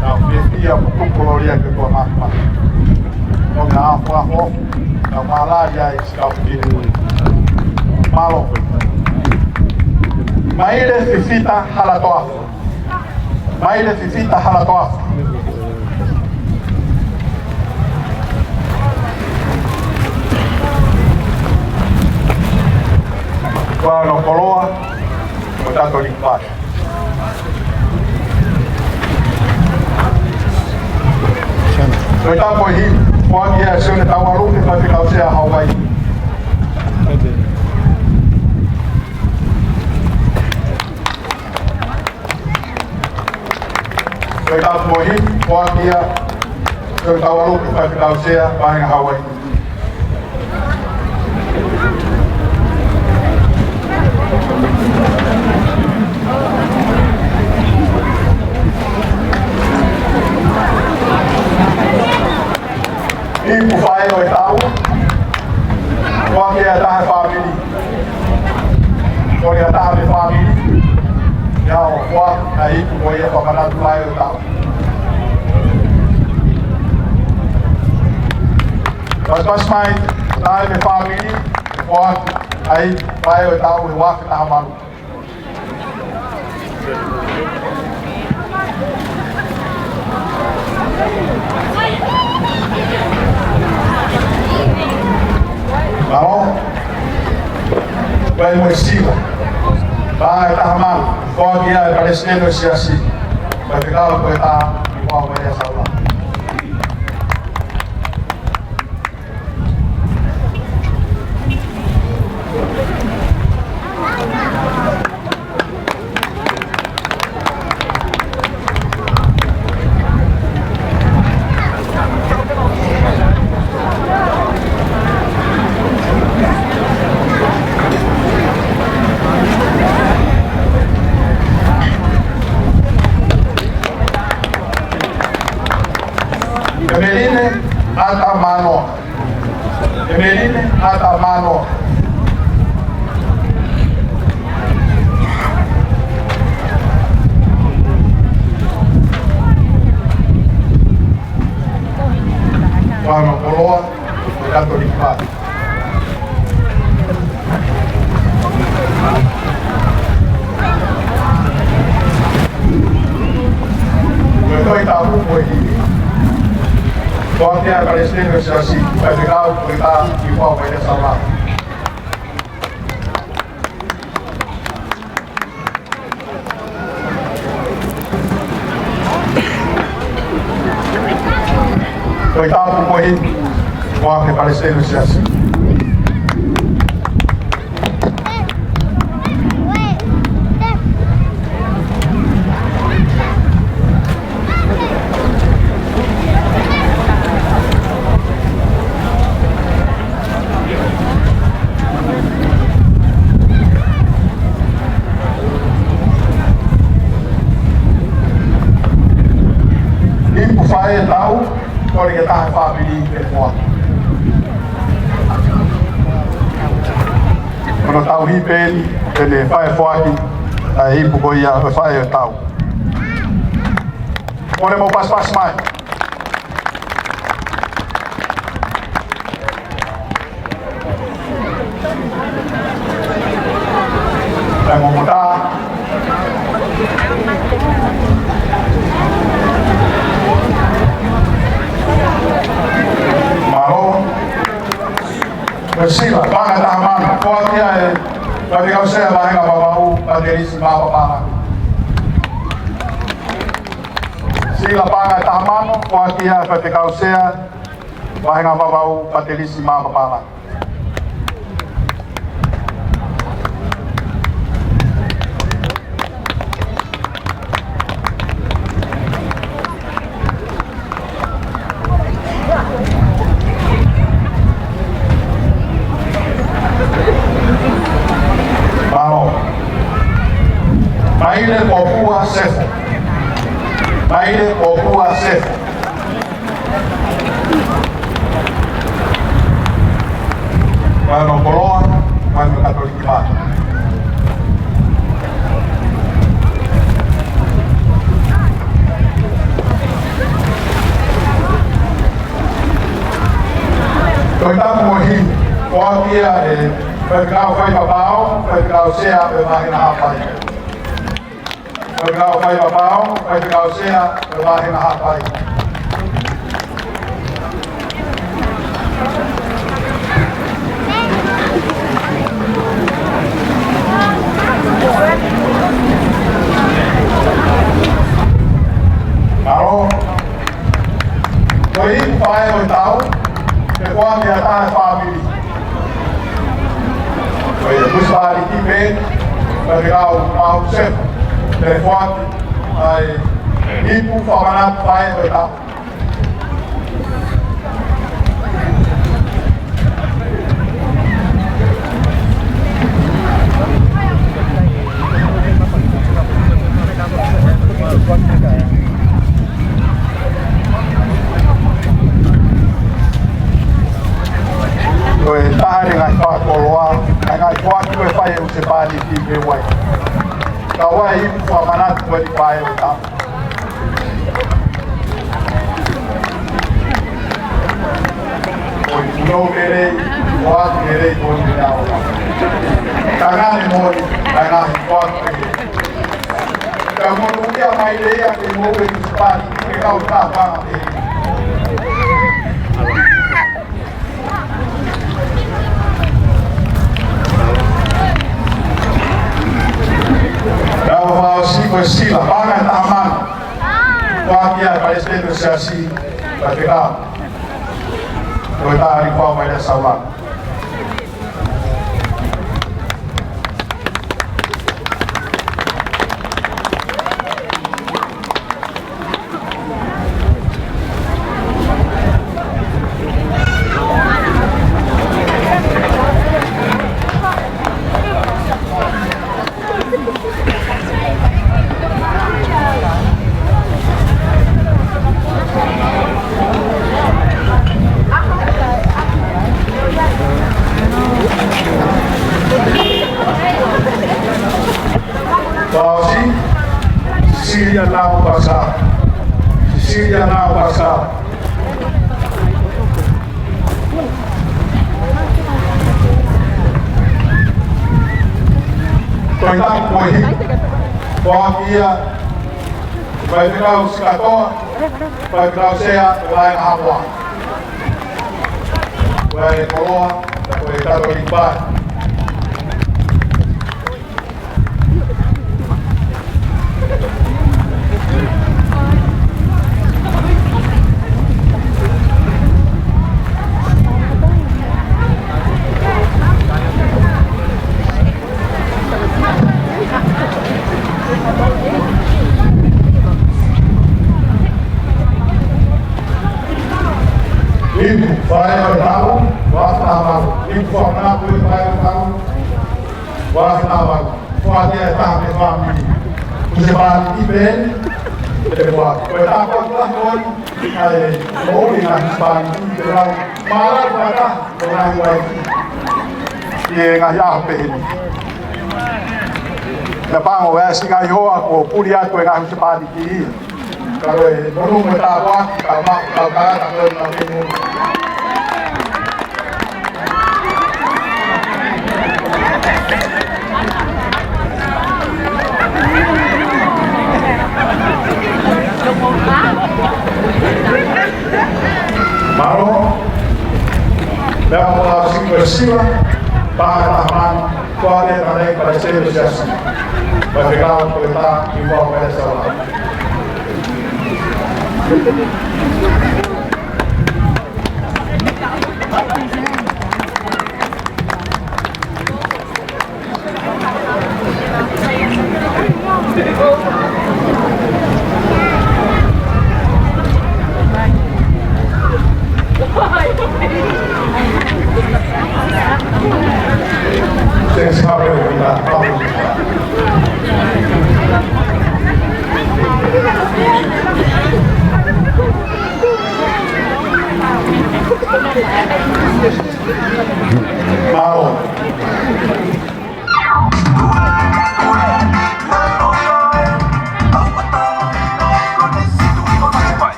Tau fiefia mo tuku kolōlia ki he ʻOtua Māfimafi. ʻO ngā afo afo, tau mālō ai, siʻi kau fefine. Mālō. Maile fifita hala toafa. Maile fifita hala toafa. Vaono Koloa, mo Katoliki Pai. Tohi Tapu mo e himi, foaki ʻe Sione Taualuke, Faifekau Sea Hauaiʻi. Tohi Tapu mo e himi, foaki ʻe Sione Taualuke, Faifekau Sea Vāhenga Hauaiʻi. Ipu fai ʻo e taʻu, foaki ʻe he taha ʻo e fāmili. Foaki ʻe he taha mei he fāmili. ʻa e foaki ʻa e ipu ko ia fakamanatu fai ʻo e taʻu. Pasipasi mai, tae me fāmili, foaki ʻa e ipu fai ʻo e taʻu ʻe ua afe taha valu. Mālō. Vai mo e sila. Paʻanga ʻe taha mano. Foaki ia ʻe Palesiteni ʻo e Siasi. Faifekau ko e taha, ʻi Pau Vailea Saula. Emeline Atamano. Emeline Atamano. Fano koloa, Katolika. Ko e Tohi Tapu ko eni. Ko ia ʻa e Palesiteni ʻo e Siasi, Faifekau ko e taha, ʻi Pau Vailea Saula. Tohi Tapu ko eni, ko ia ʻa e Palesiteni ʻo e Siasi. Ipu fai ʻo e taʻu, kole ke taha fāmili ke foaki. Ko hono tauhi pē eni, pea ne fai e foaki ʻa e ipu ko ia ʻo e fai ʻo e taʻu. Kole mo pasipasi mai. Kae momota. Mālō. Ko e sila, paʻanga ʻe taha mano. Foaki ia ʻe Faifekau Sea Vāhenga Vavaʻu, Patelisi Mapapala. Sila, paʻanga ʻe taha mano, foaki ia ʻe Faifekau Sea Vāhenga Vavaʻu, Patelisi Mapapala. Mālō. Maile Kopua Sefo. Maile Kopua Sefo. Fano koloa, fano Katoliki mano. Tohi Tapu mo e himi, foaki ia ʻe Faifekau Faipapau, Faifekau Sea ʻo e Vāhenga Haʻapai. Faifekau Faipapau, Faifekau Sea ʻo e Vāhenga Haʻapai. Mālō. Ko e ipu fai ʻo e taʻu, ʻe foaki ʻe ha taha ʻo e fāmili. Ko e munisipāliti pē, Faifekau Maʻu Sefo, ʻe foaki ʻa e ipu fakamanatu fai ʻo e taʻu. Ko e taha eni e ngaahi fakakoloa, ngaahi foaki ko ē ʻe fai ʻe he munisipāliti Niuē. Ka ʻoku ʻi ai e fakamanatu ko eni ʻa e Paea ʻo Tapu. Ko e punou lelei, ko atu lelei ko eni ʻa e ʻOtua. Ka ngane moʻoni, ka ngane ko atu lelei. Ka monūʻia mai lelei ʻa e moʻui ʻi Sipani, ke kau tāpanga pē. Tau fakaʻosi ko e sila, paʻanga ʻe taha mano. Ko ia ʻa e Palesiteni ʻo e Siasi, Faifekau. Ko e tali kua mai le sawa. Fakaʻosi, Sisilia Nau Pasa. Sisilia Nau Pasa. Ko e tapu ko eni. Ko ia, Faifekau Sikatoa, Faifekau Sea, ko e Laeʻi ʻa Haʻamoa. Ko e koloa, ko e tato i pai. Lipu, Faifekau Tau, Faifekau Tau, Lipu, Faifekau Tau, Faifekau Tau. Ua tawa, ua te taha me fāmili. Husepāniti pē eni, te ua. Ko e taha ko eni, ʻa e moʻui ngaahi husepāniti, te ua. Mālō ʻa e taha, ko e ngaahi uaifi. ʻI he ngaahi ʻaho pehē ni. Naʻa pango ʻa e siʻi ngaahi hoa, kuo puli atu e ngaahi husepāniti. Ka ko e monū mo e tāpuaki, ka ma, ka ka, ka ko e ma te mo. Mālō. Meʻa ko e siʻi ko e sila, paʻanga ʻe taha mano. Ko ia ʻa e Palesiteni ʻo e Siasi. Faifekau ko e taha, i ua o Pēlesala.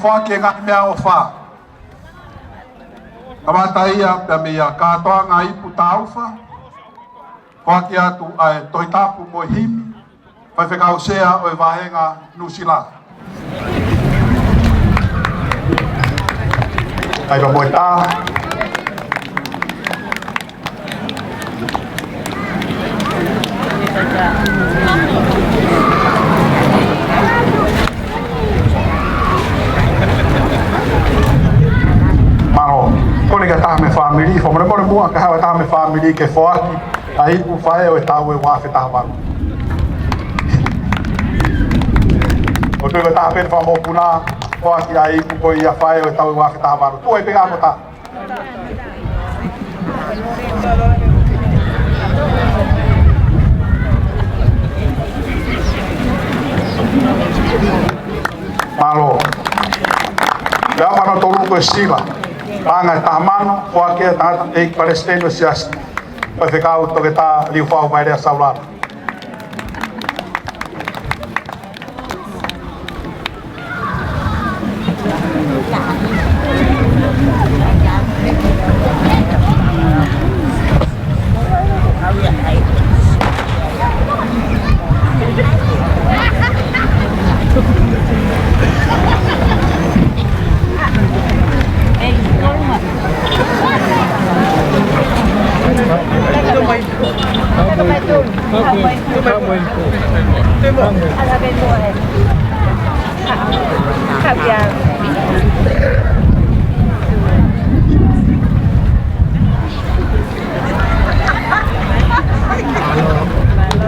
Foaki e ngaahi meʻaʻofa. Kamata ia pea mei he kātoanga ipu tāufa. Foaki atu ʻa e Tohi Tapu mo e himi, Faifekau Sea ʻo e Vāhenga Nuʻusila. ʻAi ka mo e tā. Mālō. Kole ki ha taha mei he fāmili, fakamolemole muʻa, ka ʻi ai ha taha mei he fāmili ke foaki ʻa e ipu faʻē ʻo e taʻu ʻe ua afe taha valu. ʻOku ʻi ai ha taha pē fakamoʻoni ʻoku nau foaki ʻa e ipu ko ia faʻē ʻo e taʻu ʻe ua afe taha valu? Tuʻu ai pē ka mo tā. Mālō. Pea ʻoku ʻi ai hono tolu ko e Siva. Paʻanga ʻe taha mano, foaki ʻe he tangataʻeiki palesiteni ʻo e Siasi, Faifekau Toketā Liufau Vailea Saulala.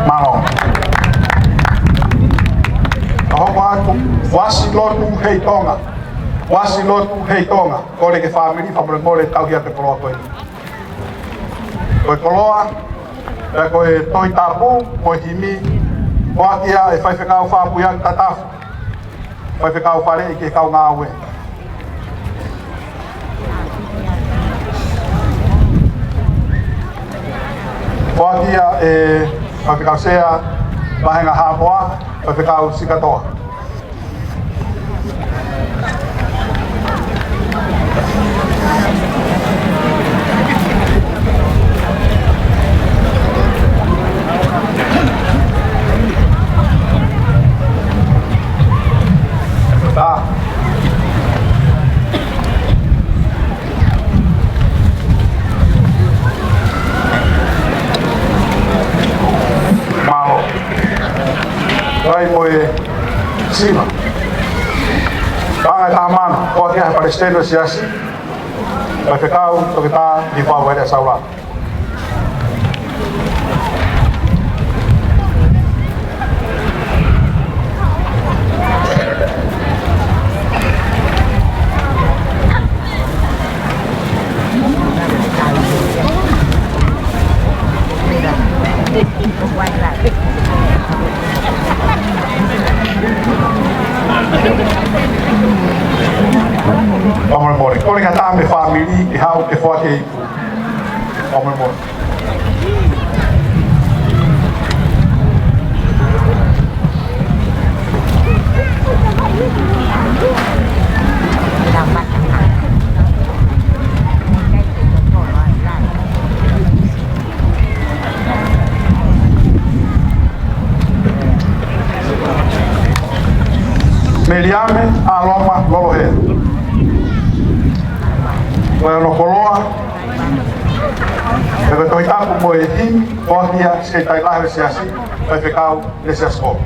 Mālō. Ka hoko atu, Uasi Lotu Hei Tonga. Uasi Lotu Hei Tonga. Kole ki he fāmili, fakamolemole, tauhi atu e koloa ko ē. Ko e koloa, pea ko e Tohi Tapu mo e himi, foaki ia ʻe Faifekau Fapuiangi Tatafu, Faifekau Faleʻi ki he kau ngāue. Foaki ia ʻe Faifekau Sea Vāhenga Haʻamoa, Faifekau Sikatoa. Mālō. Rai mo e Siva. Paʻanga ʻe taha mano, foaki ʻe he palesiteni ʻo e Siasi, Faifekau Toketā Liufau Vailea Saulala. Fakamolemole. Kole ki ha taha mei he fāmili ke haʻu ke foaki e ipu. Fakamolemole. Meliame ʻAloma Lolohea. Ko hono koloa, pea ko e Tohi Tapu mo e himi, foaki ia ʻe he Sekelitali Lahi ʻo e Siasi, Faifekau Lesiasi Kolo.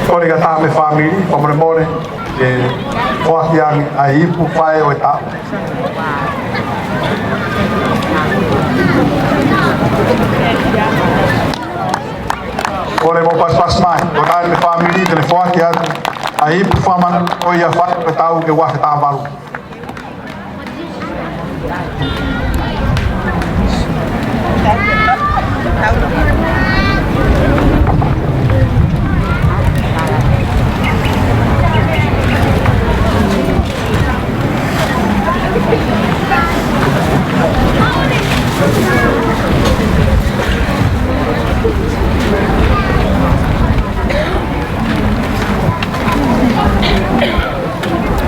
Kole ki ha taha mei he fāmili, fakamolemole, ke foaki ange ʻa e ipu faʻē ʻo e taʻu. Kole mo pasipasi mai, ko e taha mei he fāmili ke ne foaki atu ʻa e ipu fakamanatu ko ia fai ʻo e taʻu ke ua afe taha valu.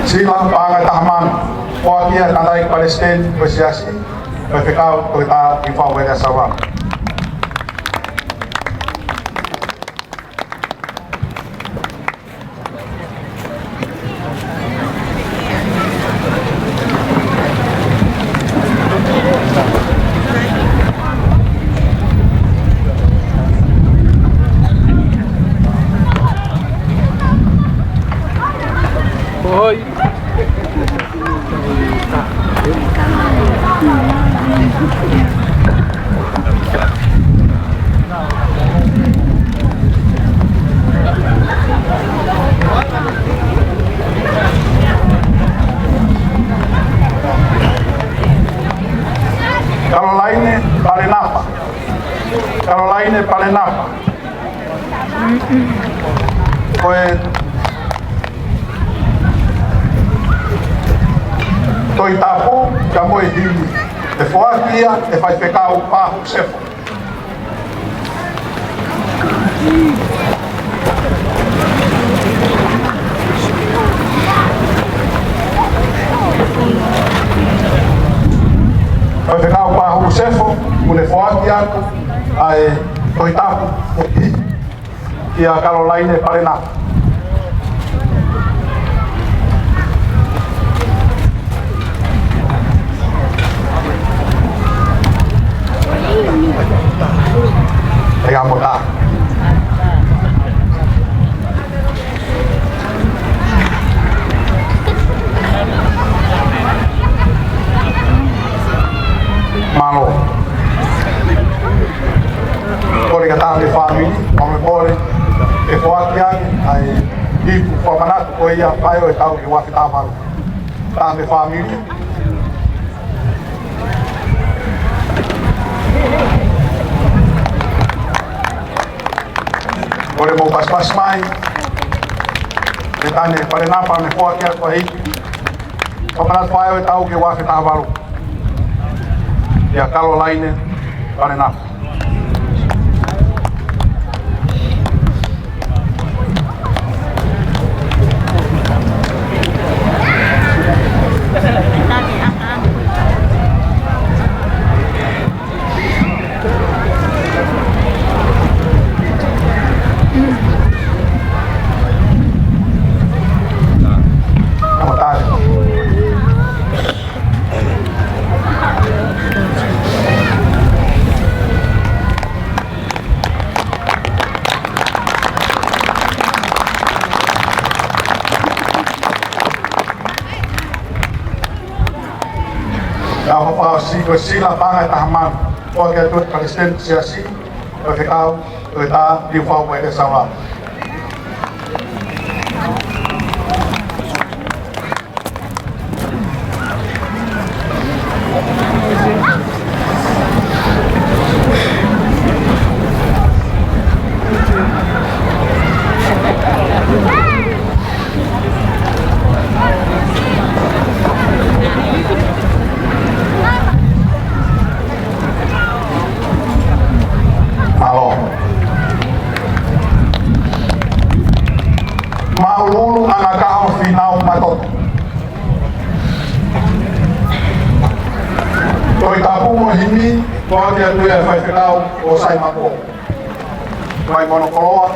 Sila, paʻanga ʻe taha mano, foaki ia ki he tangataʻeiki palesiteni ʻo e siasi, Faifekau Toketā Liufau Vailea Sauvau. Kalolaine Palenapa. Kalolaine Palenapa. Ko e Tohi Tapu pea mo e himi. ʻE foaki ia ʻe Faifekau Pahu Sefo. Faifekau Pahu Sefo, mo ne foaki atu ʻa e Tohi Tapu ko ē kia Kalolaine Palenapa. ʻE ka mota. Mālō. Kole ki he taha mei he fāmili, ʻo ne kole ke foaki ange ʻa e ipu fakamanatu ko ia fai ʻo e taʻu ke ua afe taha valu. Taha mei he fāmili. Kole mo pasipasi mai. Toketā Palenapa, ne foaki atu ʻa e ipu fakamanatu fai ʻo e taʻu ke ua afe taha valu. Kia Kalolaine Palenapa. Ka fakaʻosi ko e sila paʻanga ʻe taha mano, foaki atu ʻe he palesiteni siasi, Faifekau Toketā Liufau Vailea Sauvau. Mālō. Mālō, ʻAna Kaho Fīnau Matoto. Tohi Tapu mo e himi, foaki atu ia ʻe Faifekau ʻOsai Malupo. Mai Monokoloa,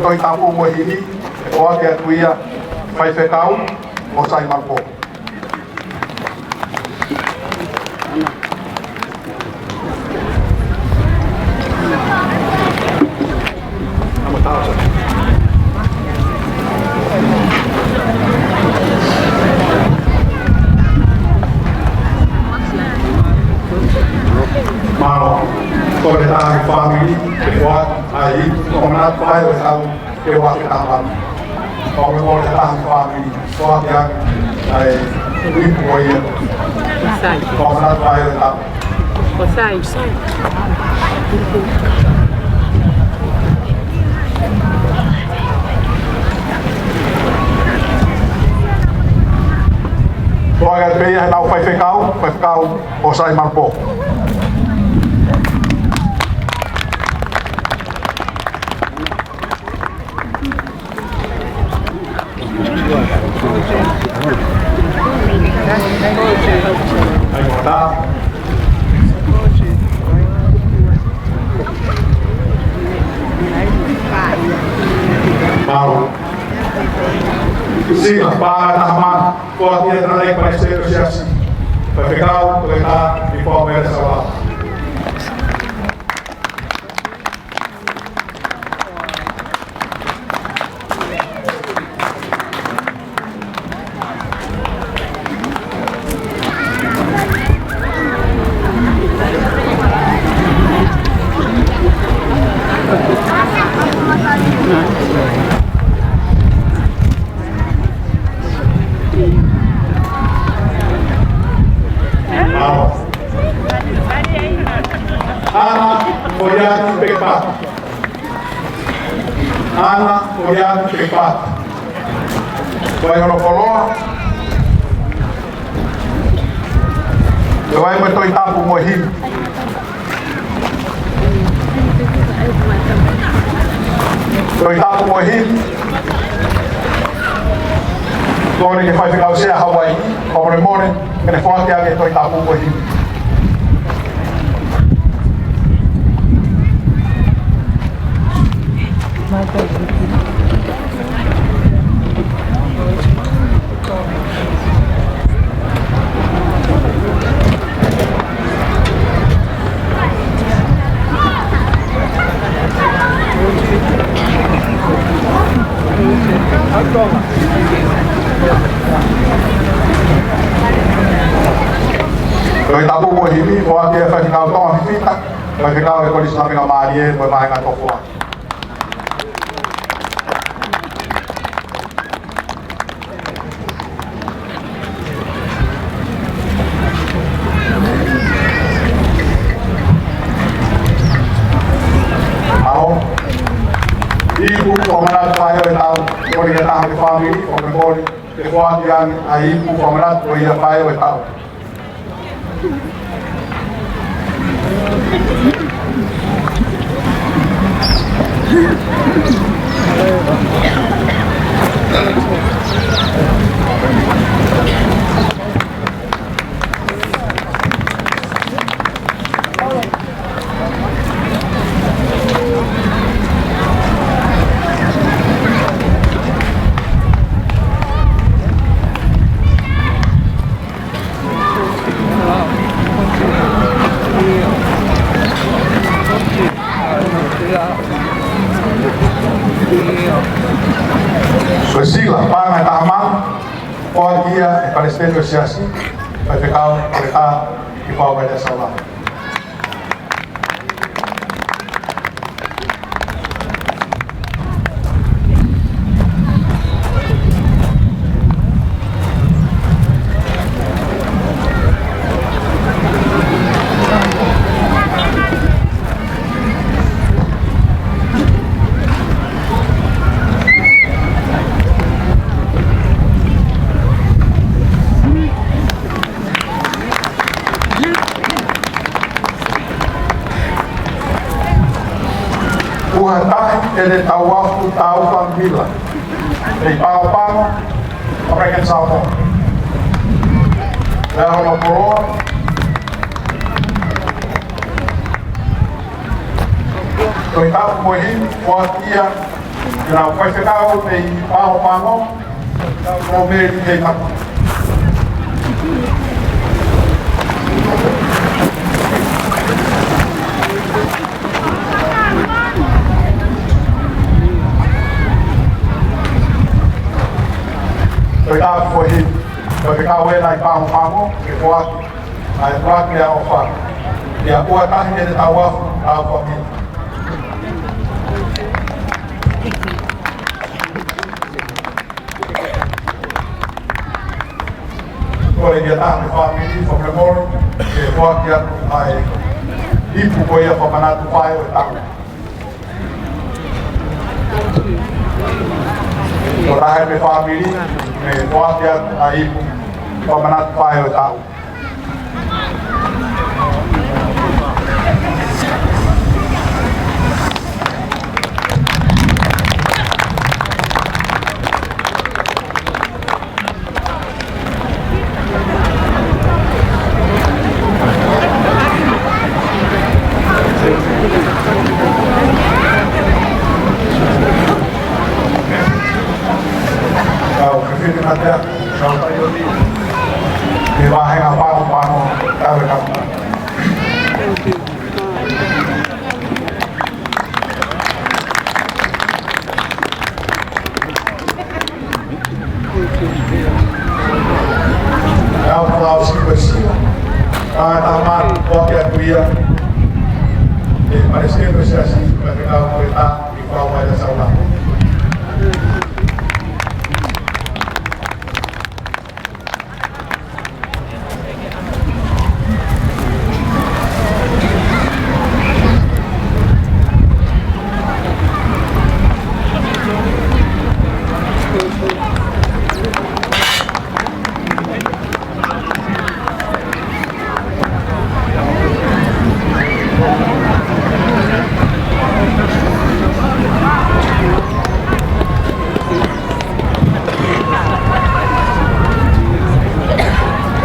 Tohi Tapu mo e himi, foaki atu ia ʻe Faifekau ʻOsai Malupo. Mālō. Ua ke taha manu. Ko e mole taha fāmili. Ko ati ange ai. Ui ko ia. Sai. Ko mana vai e taha. Ko sai. Ko ia pē ia ʻetau faifekau, faifekau ʻo Sai Malpo. Mālō. Sila, paʻanga ʻe taha mā, ko ati e tana e Palesiteni ʻo e Siasi. Faifekau, ko e taha, i pau mele sala. Ana Koliati Pekipata. Ana Koliati Pekipata. Ko e hono koloa. Ko e vai mo e Tohi Tapu mo e himi. Tohi Tapu mo e himi. Ko eni ke faifekau Sea Hauaiʻi, fakamolemole, ke ne foaki ange Tohi Tapu mo e himi. Tohi Tapu mo e himi, foaki ʻe he faifekau Tonga Fifita, faifekau ʻo e Kolisi Maʻu Meʻa Mālie mo e Maʻu Ngaahi Tokoua. Mālō. Ipu fakamanatu ʻa e taʻu, ko e taha ʻo e fāmili, ko e mole, ke foaki ange ʻa e ipu fakamanatu ko ia ʻa e taʻu. Ko e sila, paʻanga ʻe taha mā, foaki ia ʻe he Palesiteni ʻo e Siasi, faifekau, ko e taha, i pau mele sala. ʻUa tahi ʻEne Tauafu Taufa Mila. ʻEi Pago Pago, American Samoa. Lea hono koloa. Tohi Tapu mo e himi, foaki ia ʻe lau faifekau mei Pago Pago, ko Meli Heitapu. Tohi Tapu mo e himi, faifekau ʻena ʻi Pago Pago, ke foaki ʻa e foaki ʻa e ʻofa. ʻIa ʻUa tahi ʻEne Tauafu Taufa Mila. Kole ke ʻatā mei he fāmili, fakamolemole, ke foaki atu ʻa e ipu ko ia fakamanatu faʻē ʻo e taʻu. Ko e taha mei he fāmili, ke foaki atu ʻa e ipu fakamanatu faʻē ʻo e taʻu. Kau fefine katea, kau taioni. Ke vahe ngā pāngo pāngo, kau e kau. Kau Fakaʻosi Koesia, ʻa e tama, ʻoku ʻi ai ʻa e Palesiteni ʻo e Siasi, Faifekau Koeta, ʻi Fauai ʻa Saula.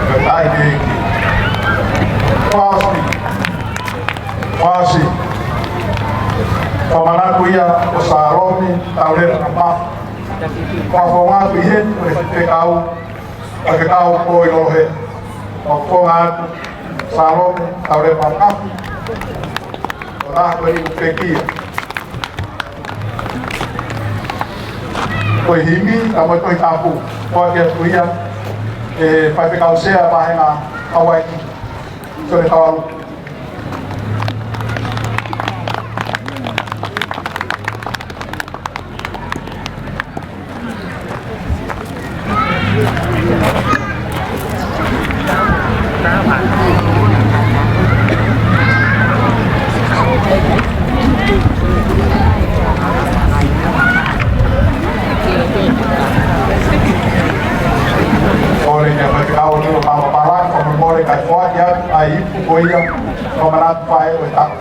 Kae ʻai ke fakaʻosi, fakaʻosi fakamanatu ia ʻo Salome Tauleva Mafi. Fakafofonga atu ʻi heni ʻo e faifekau, faifekau Poinolohe. Fakafofonga atu Salome Tauleva Mafi. Ko e taha ko eni ʻoku pekia. Ko e himi, ka mo e Tohi Tapu. Foaki atu ia ʻe he faifekau sea vāhenga Hawaiki. Sole Kawalu. Kole ke fai kau ni o kama pala, fakamolemole kae foaki atu ʻa e ipu ko ia, fakamanatu faʻē ʻo e taʻu.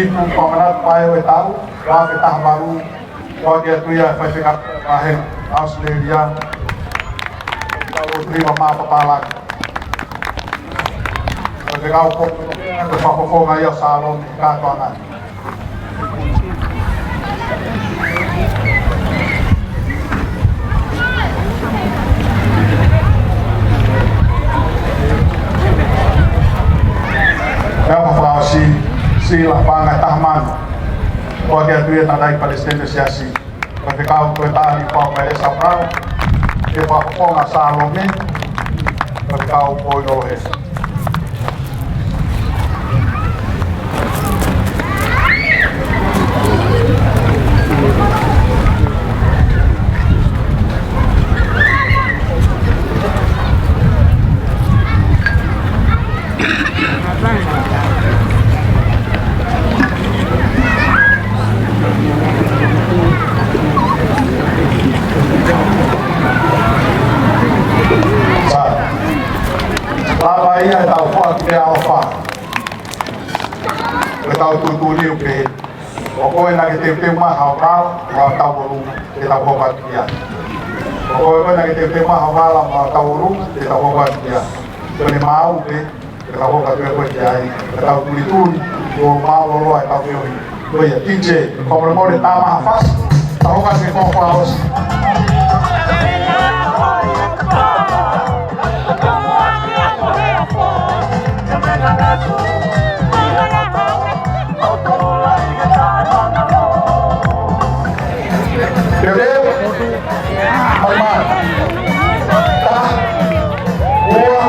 Ipu fakamanatu faʻē ʻo e taʻu, ua afe taha valu, foaki atu ia ʻe he faifekau vāhenga ʻAositelēlia, ʻo Tuʻivaʻa Papalaki. Faifekau ko, ko e fakafofonga ia ʻo Salome, kātoanga. Pea fakaʻosi, Sila Paʻanga Tahamanu. Foaki atu ia ʻe he tangataʻeiki Palesiteni ʻo e Siasi. Faifekau Koeta ʻi Fauai ʻa Saula. Ke fakafofonga Salome. Faifekau Poinolohe. Sa, lava ia ʻetau foaki pea ʻofa. ʻEtau tuʻutuʻuni ʻoku pehē: ʻO koe naʻa ke teuteu mai ha vala, mo ha tauʻolunga, te tau hoko atu ki ai. ʻO koe, koe naʻa ke teuteu mai ha vala, mo ha tauʻolunga, te tau hoko atu ki ai. Ko ʻene maʻu pē, te tau hoko atu pē ki ai. Ke tau tulituli, ʻo mālōlō ʻetau feohi. Ko ia, DJ, fakamolemole, tā mai ha fasi, tau hoko atu ki he konga fakaʻosi. Teuteu mai. Taha, ua,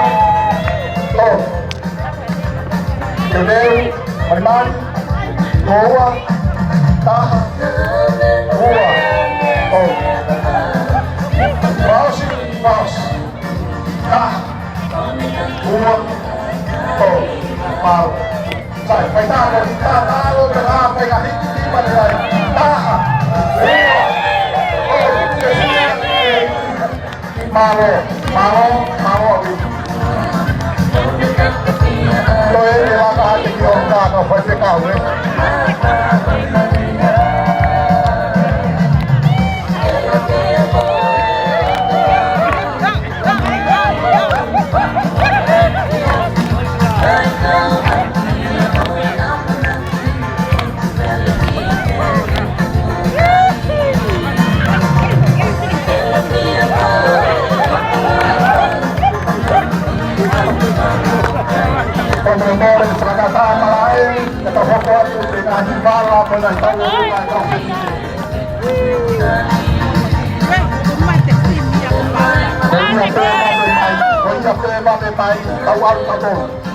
tolu. Teuteu mai. Taha, ua, tolu. Fakaʻosi, fakaʻosi. Taha, Mālō. Sai, fai tālo, tā, tālo, tā, fai ka hiki, hiki, mate ai. Tā. Mālō, mālō, mālō. Ko e, e laka ake ki o ka, ka fai fekau, ē. Ko e meʻa mole, fakataha malaʻe, ke tau hoko atu, ke ngaahi vala, mo e ngaahi tau ʻo e ngaahi kau fefine. Ko ia pē mate mai, ko ia pē mate mai, tau ʻalu tau tonu.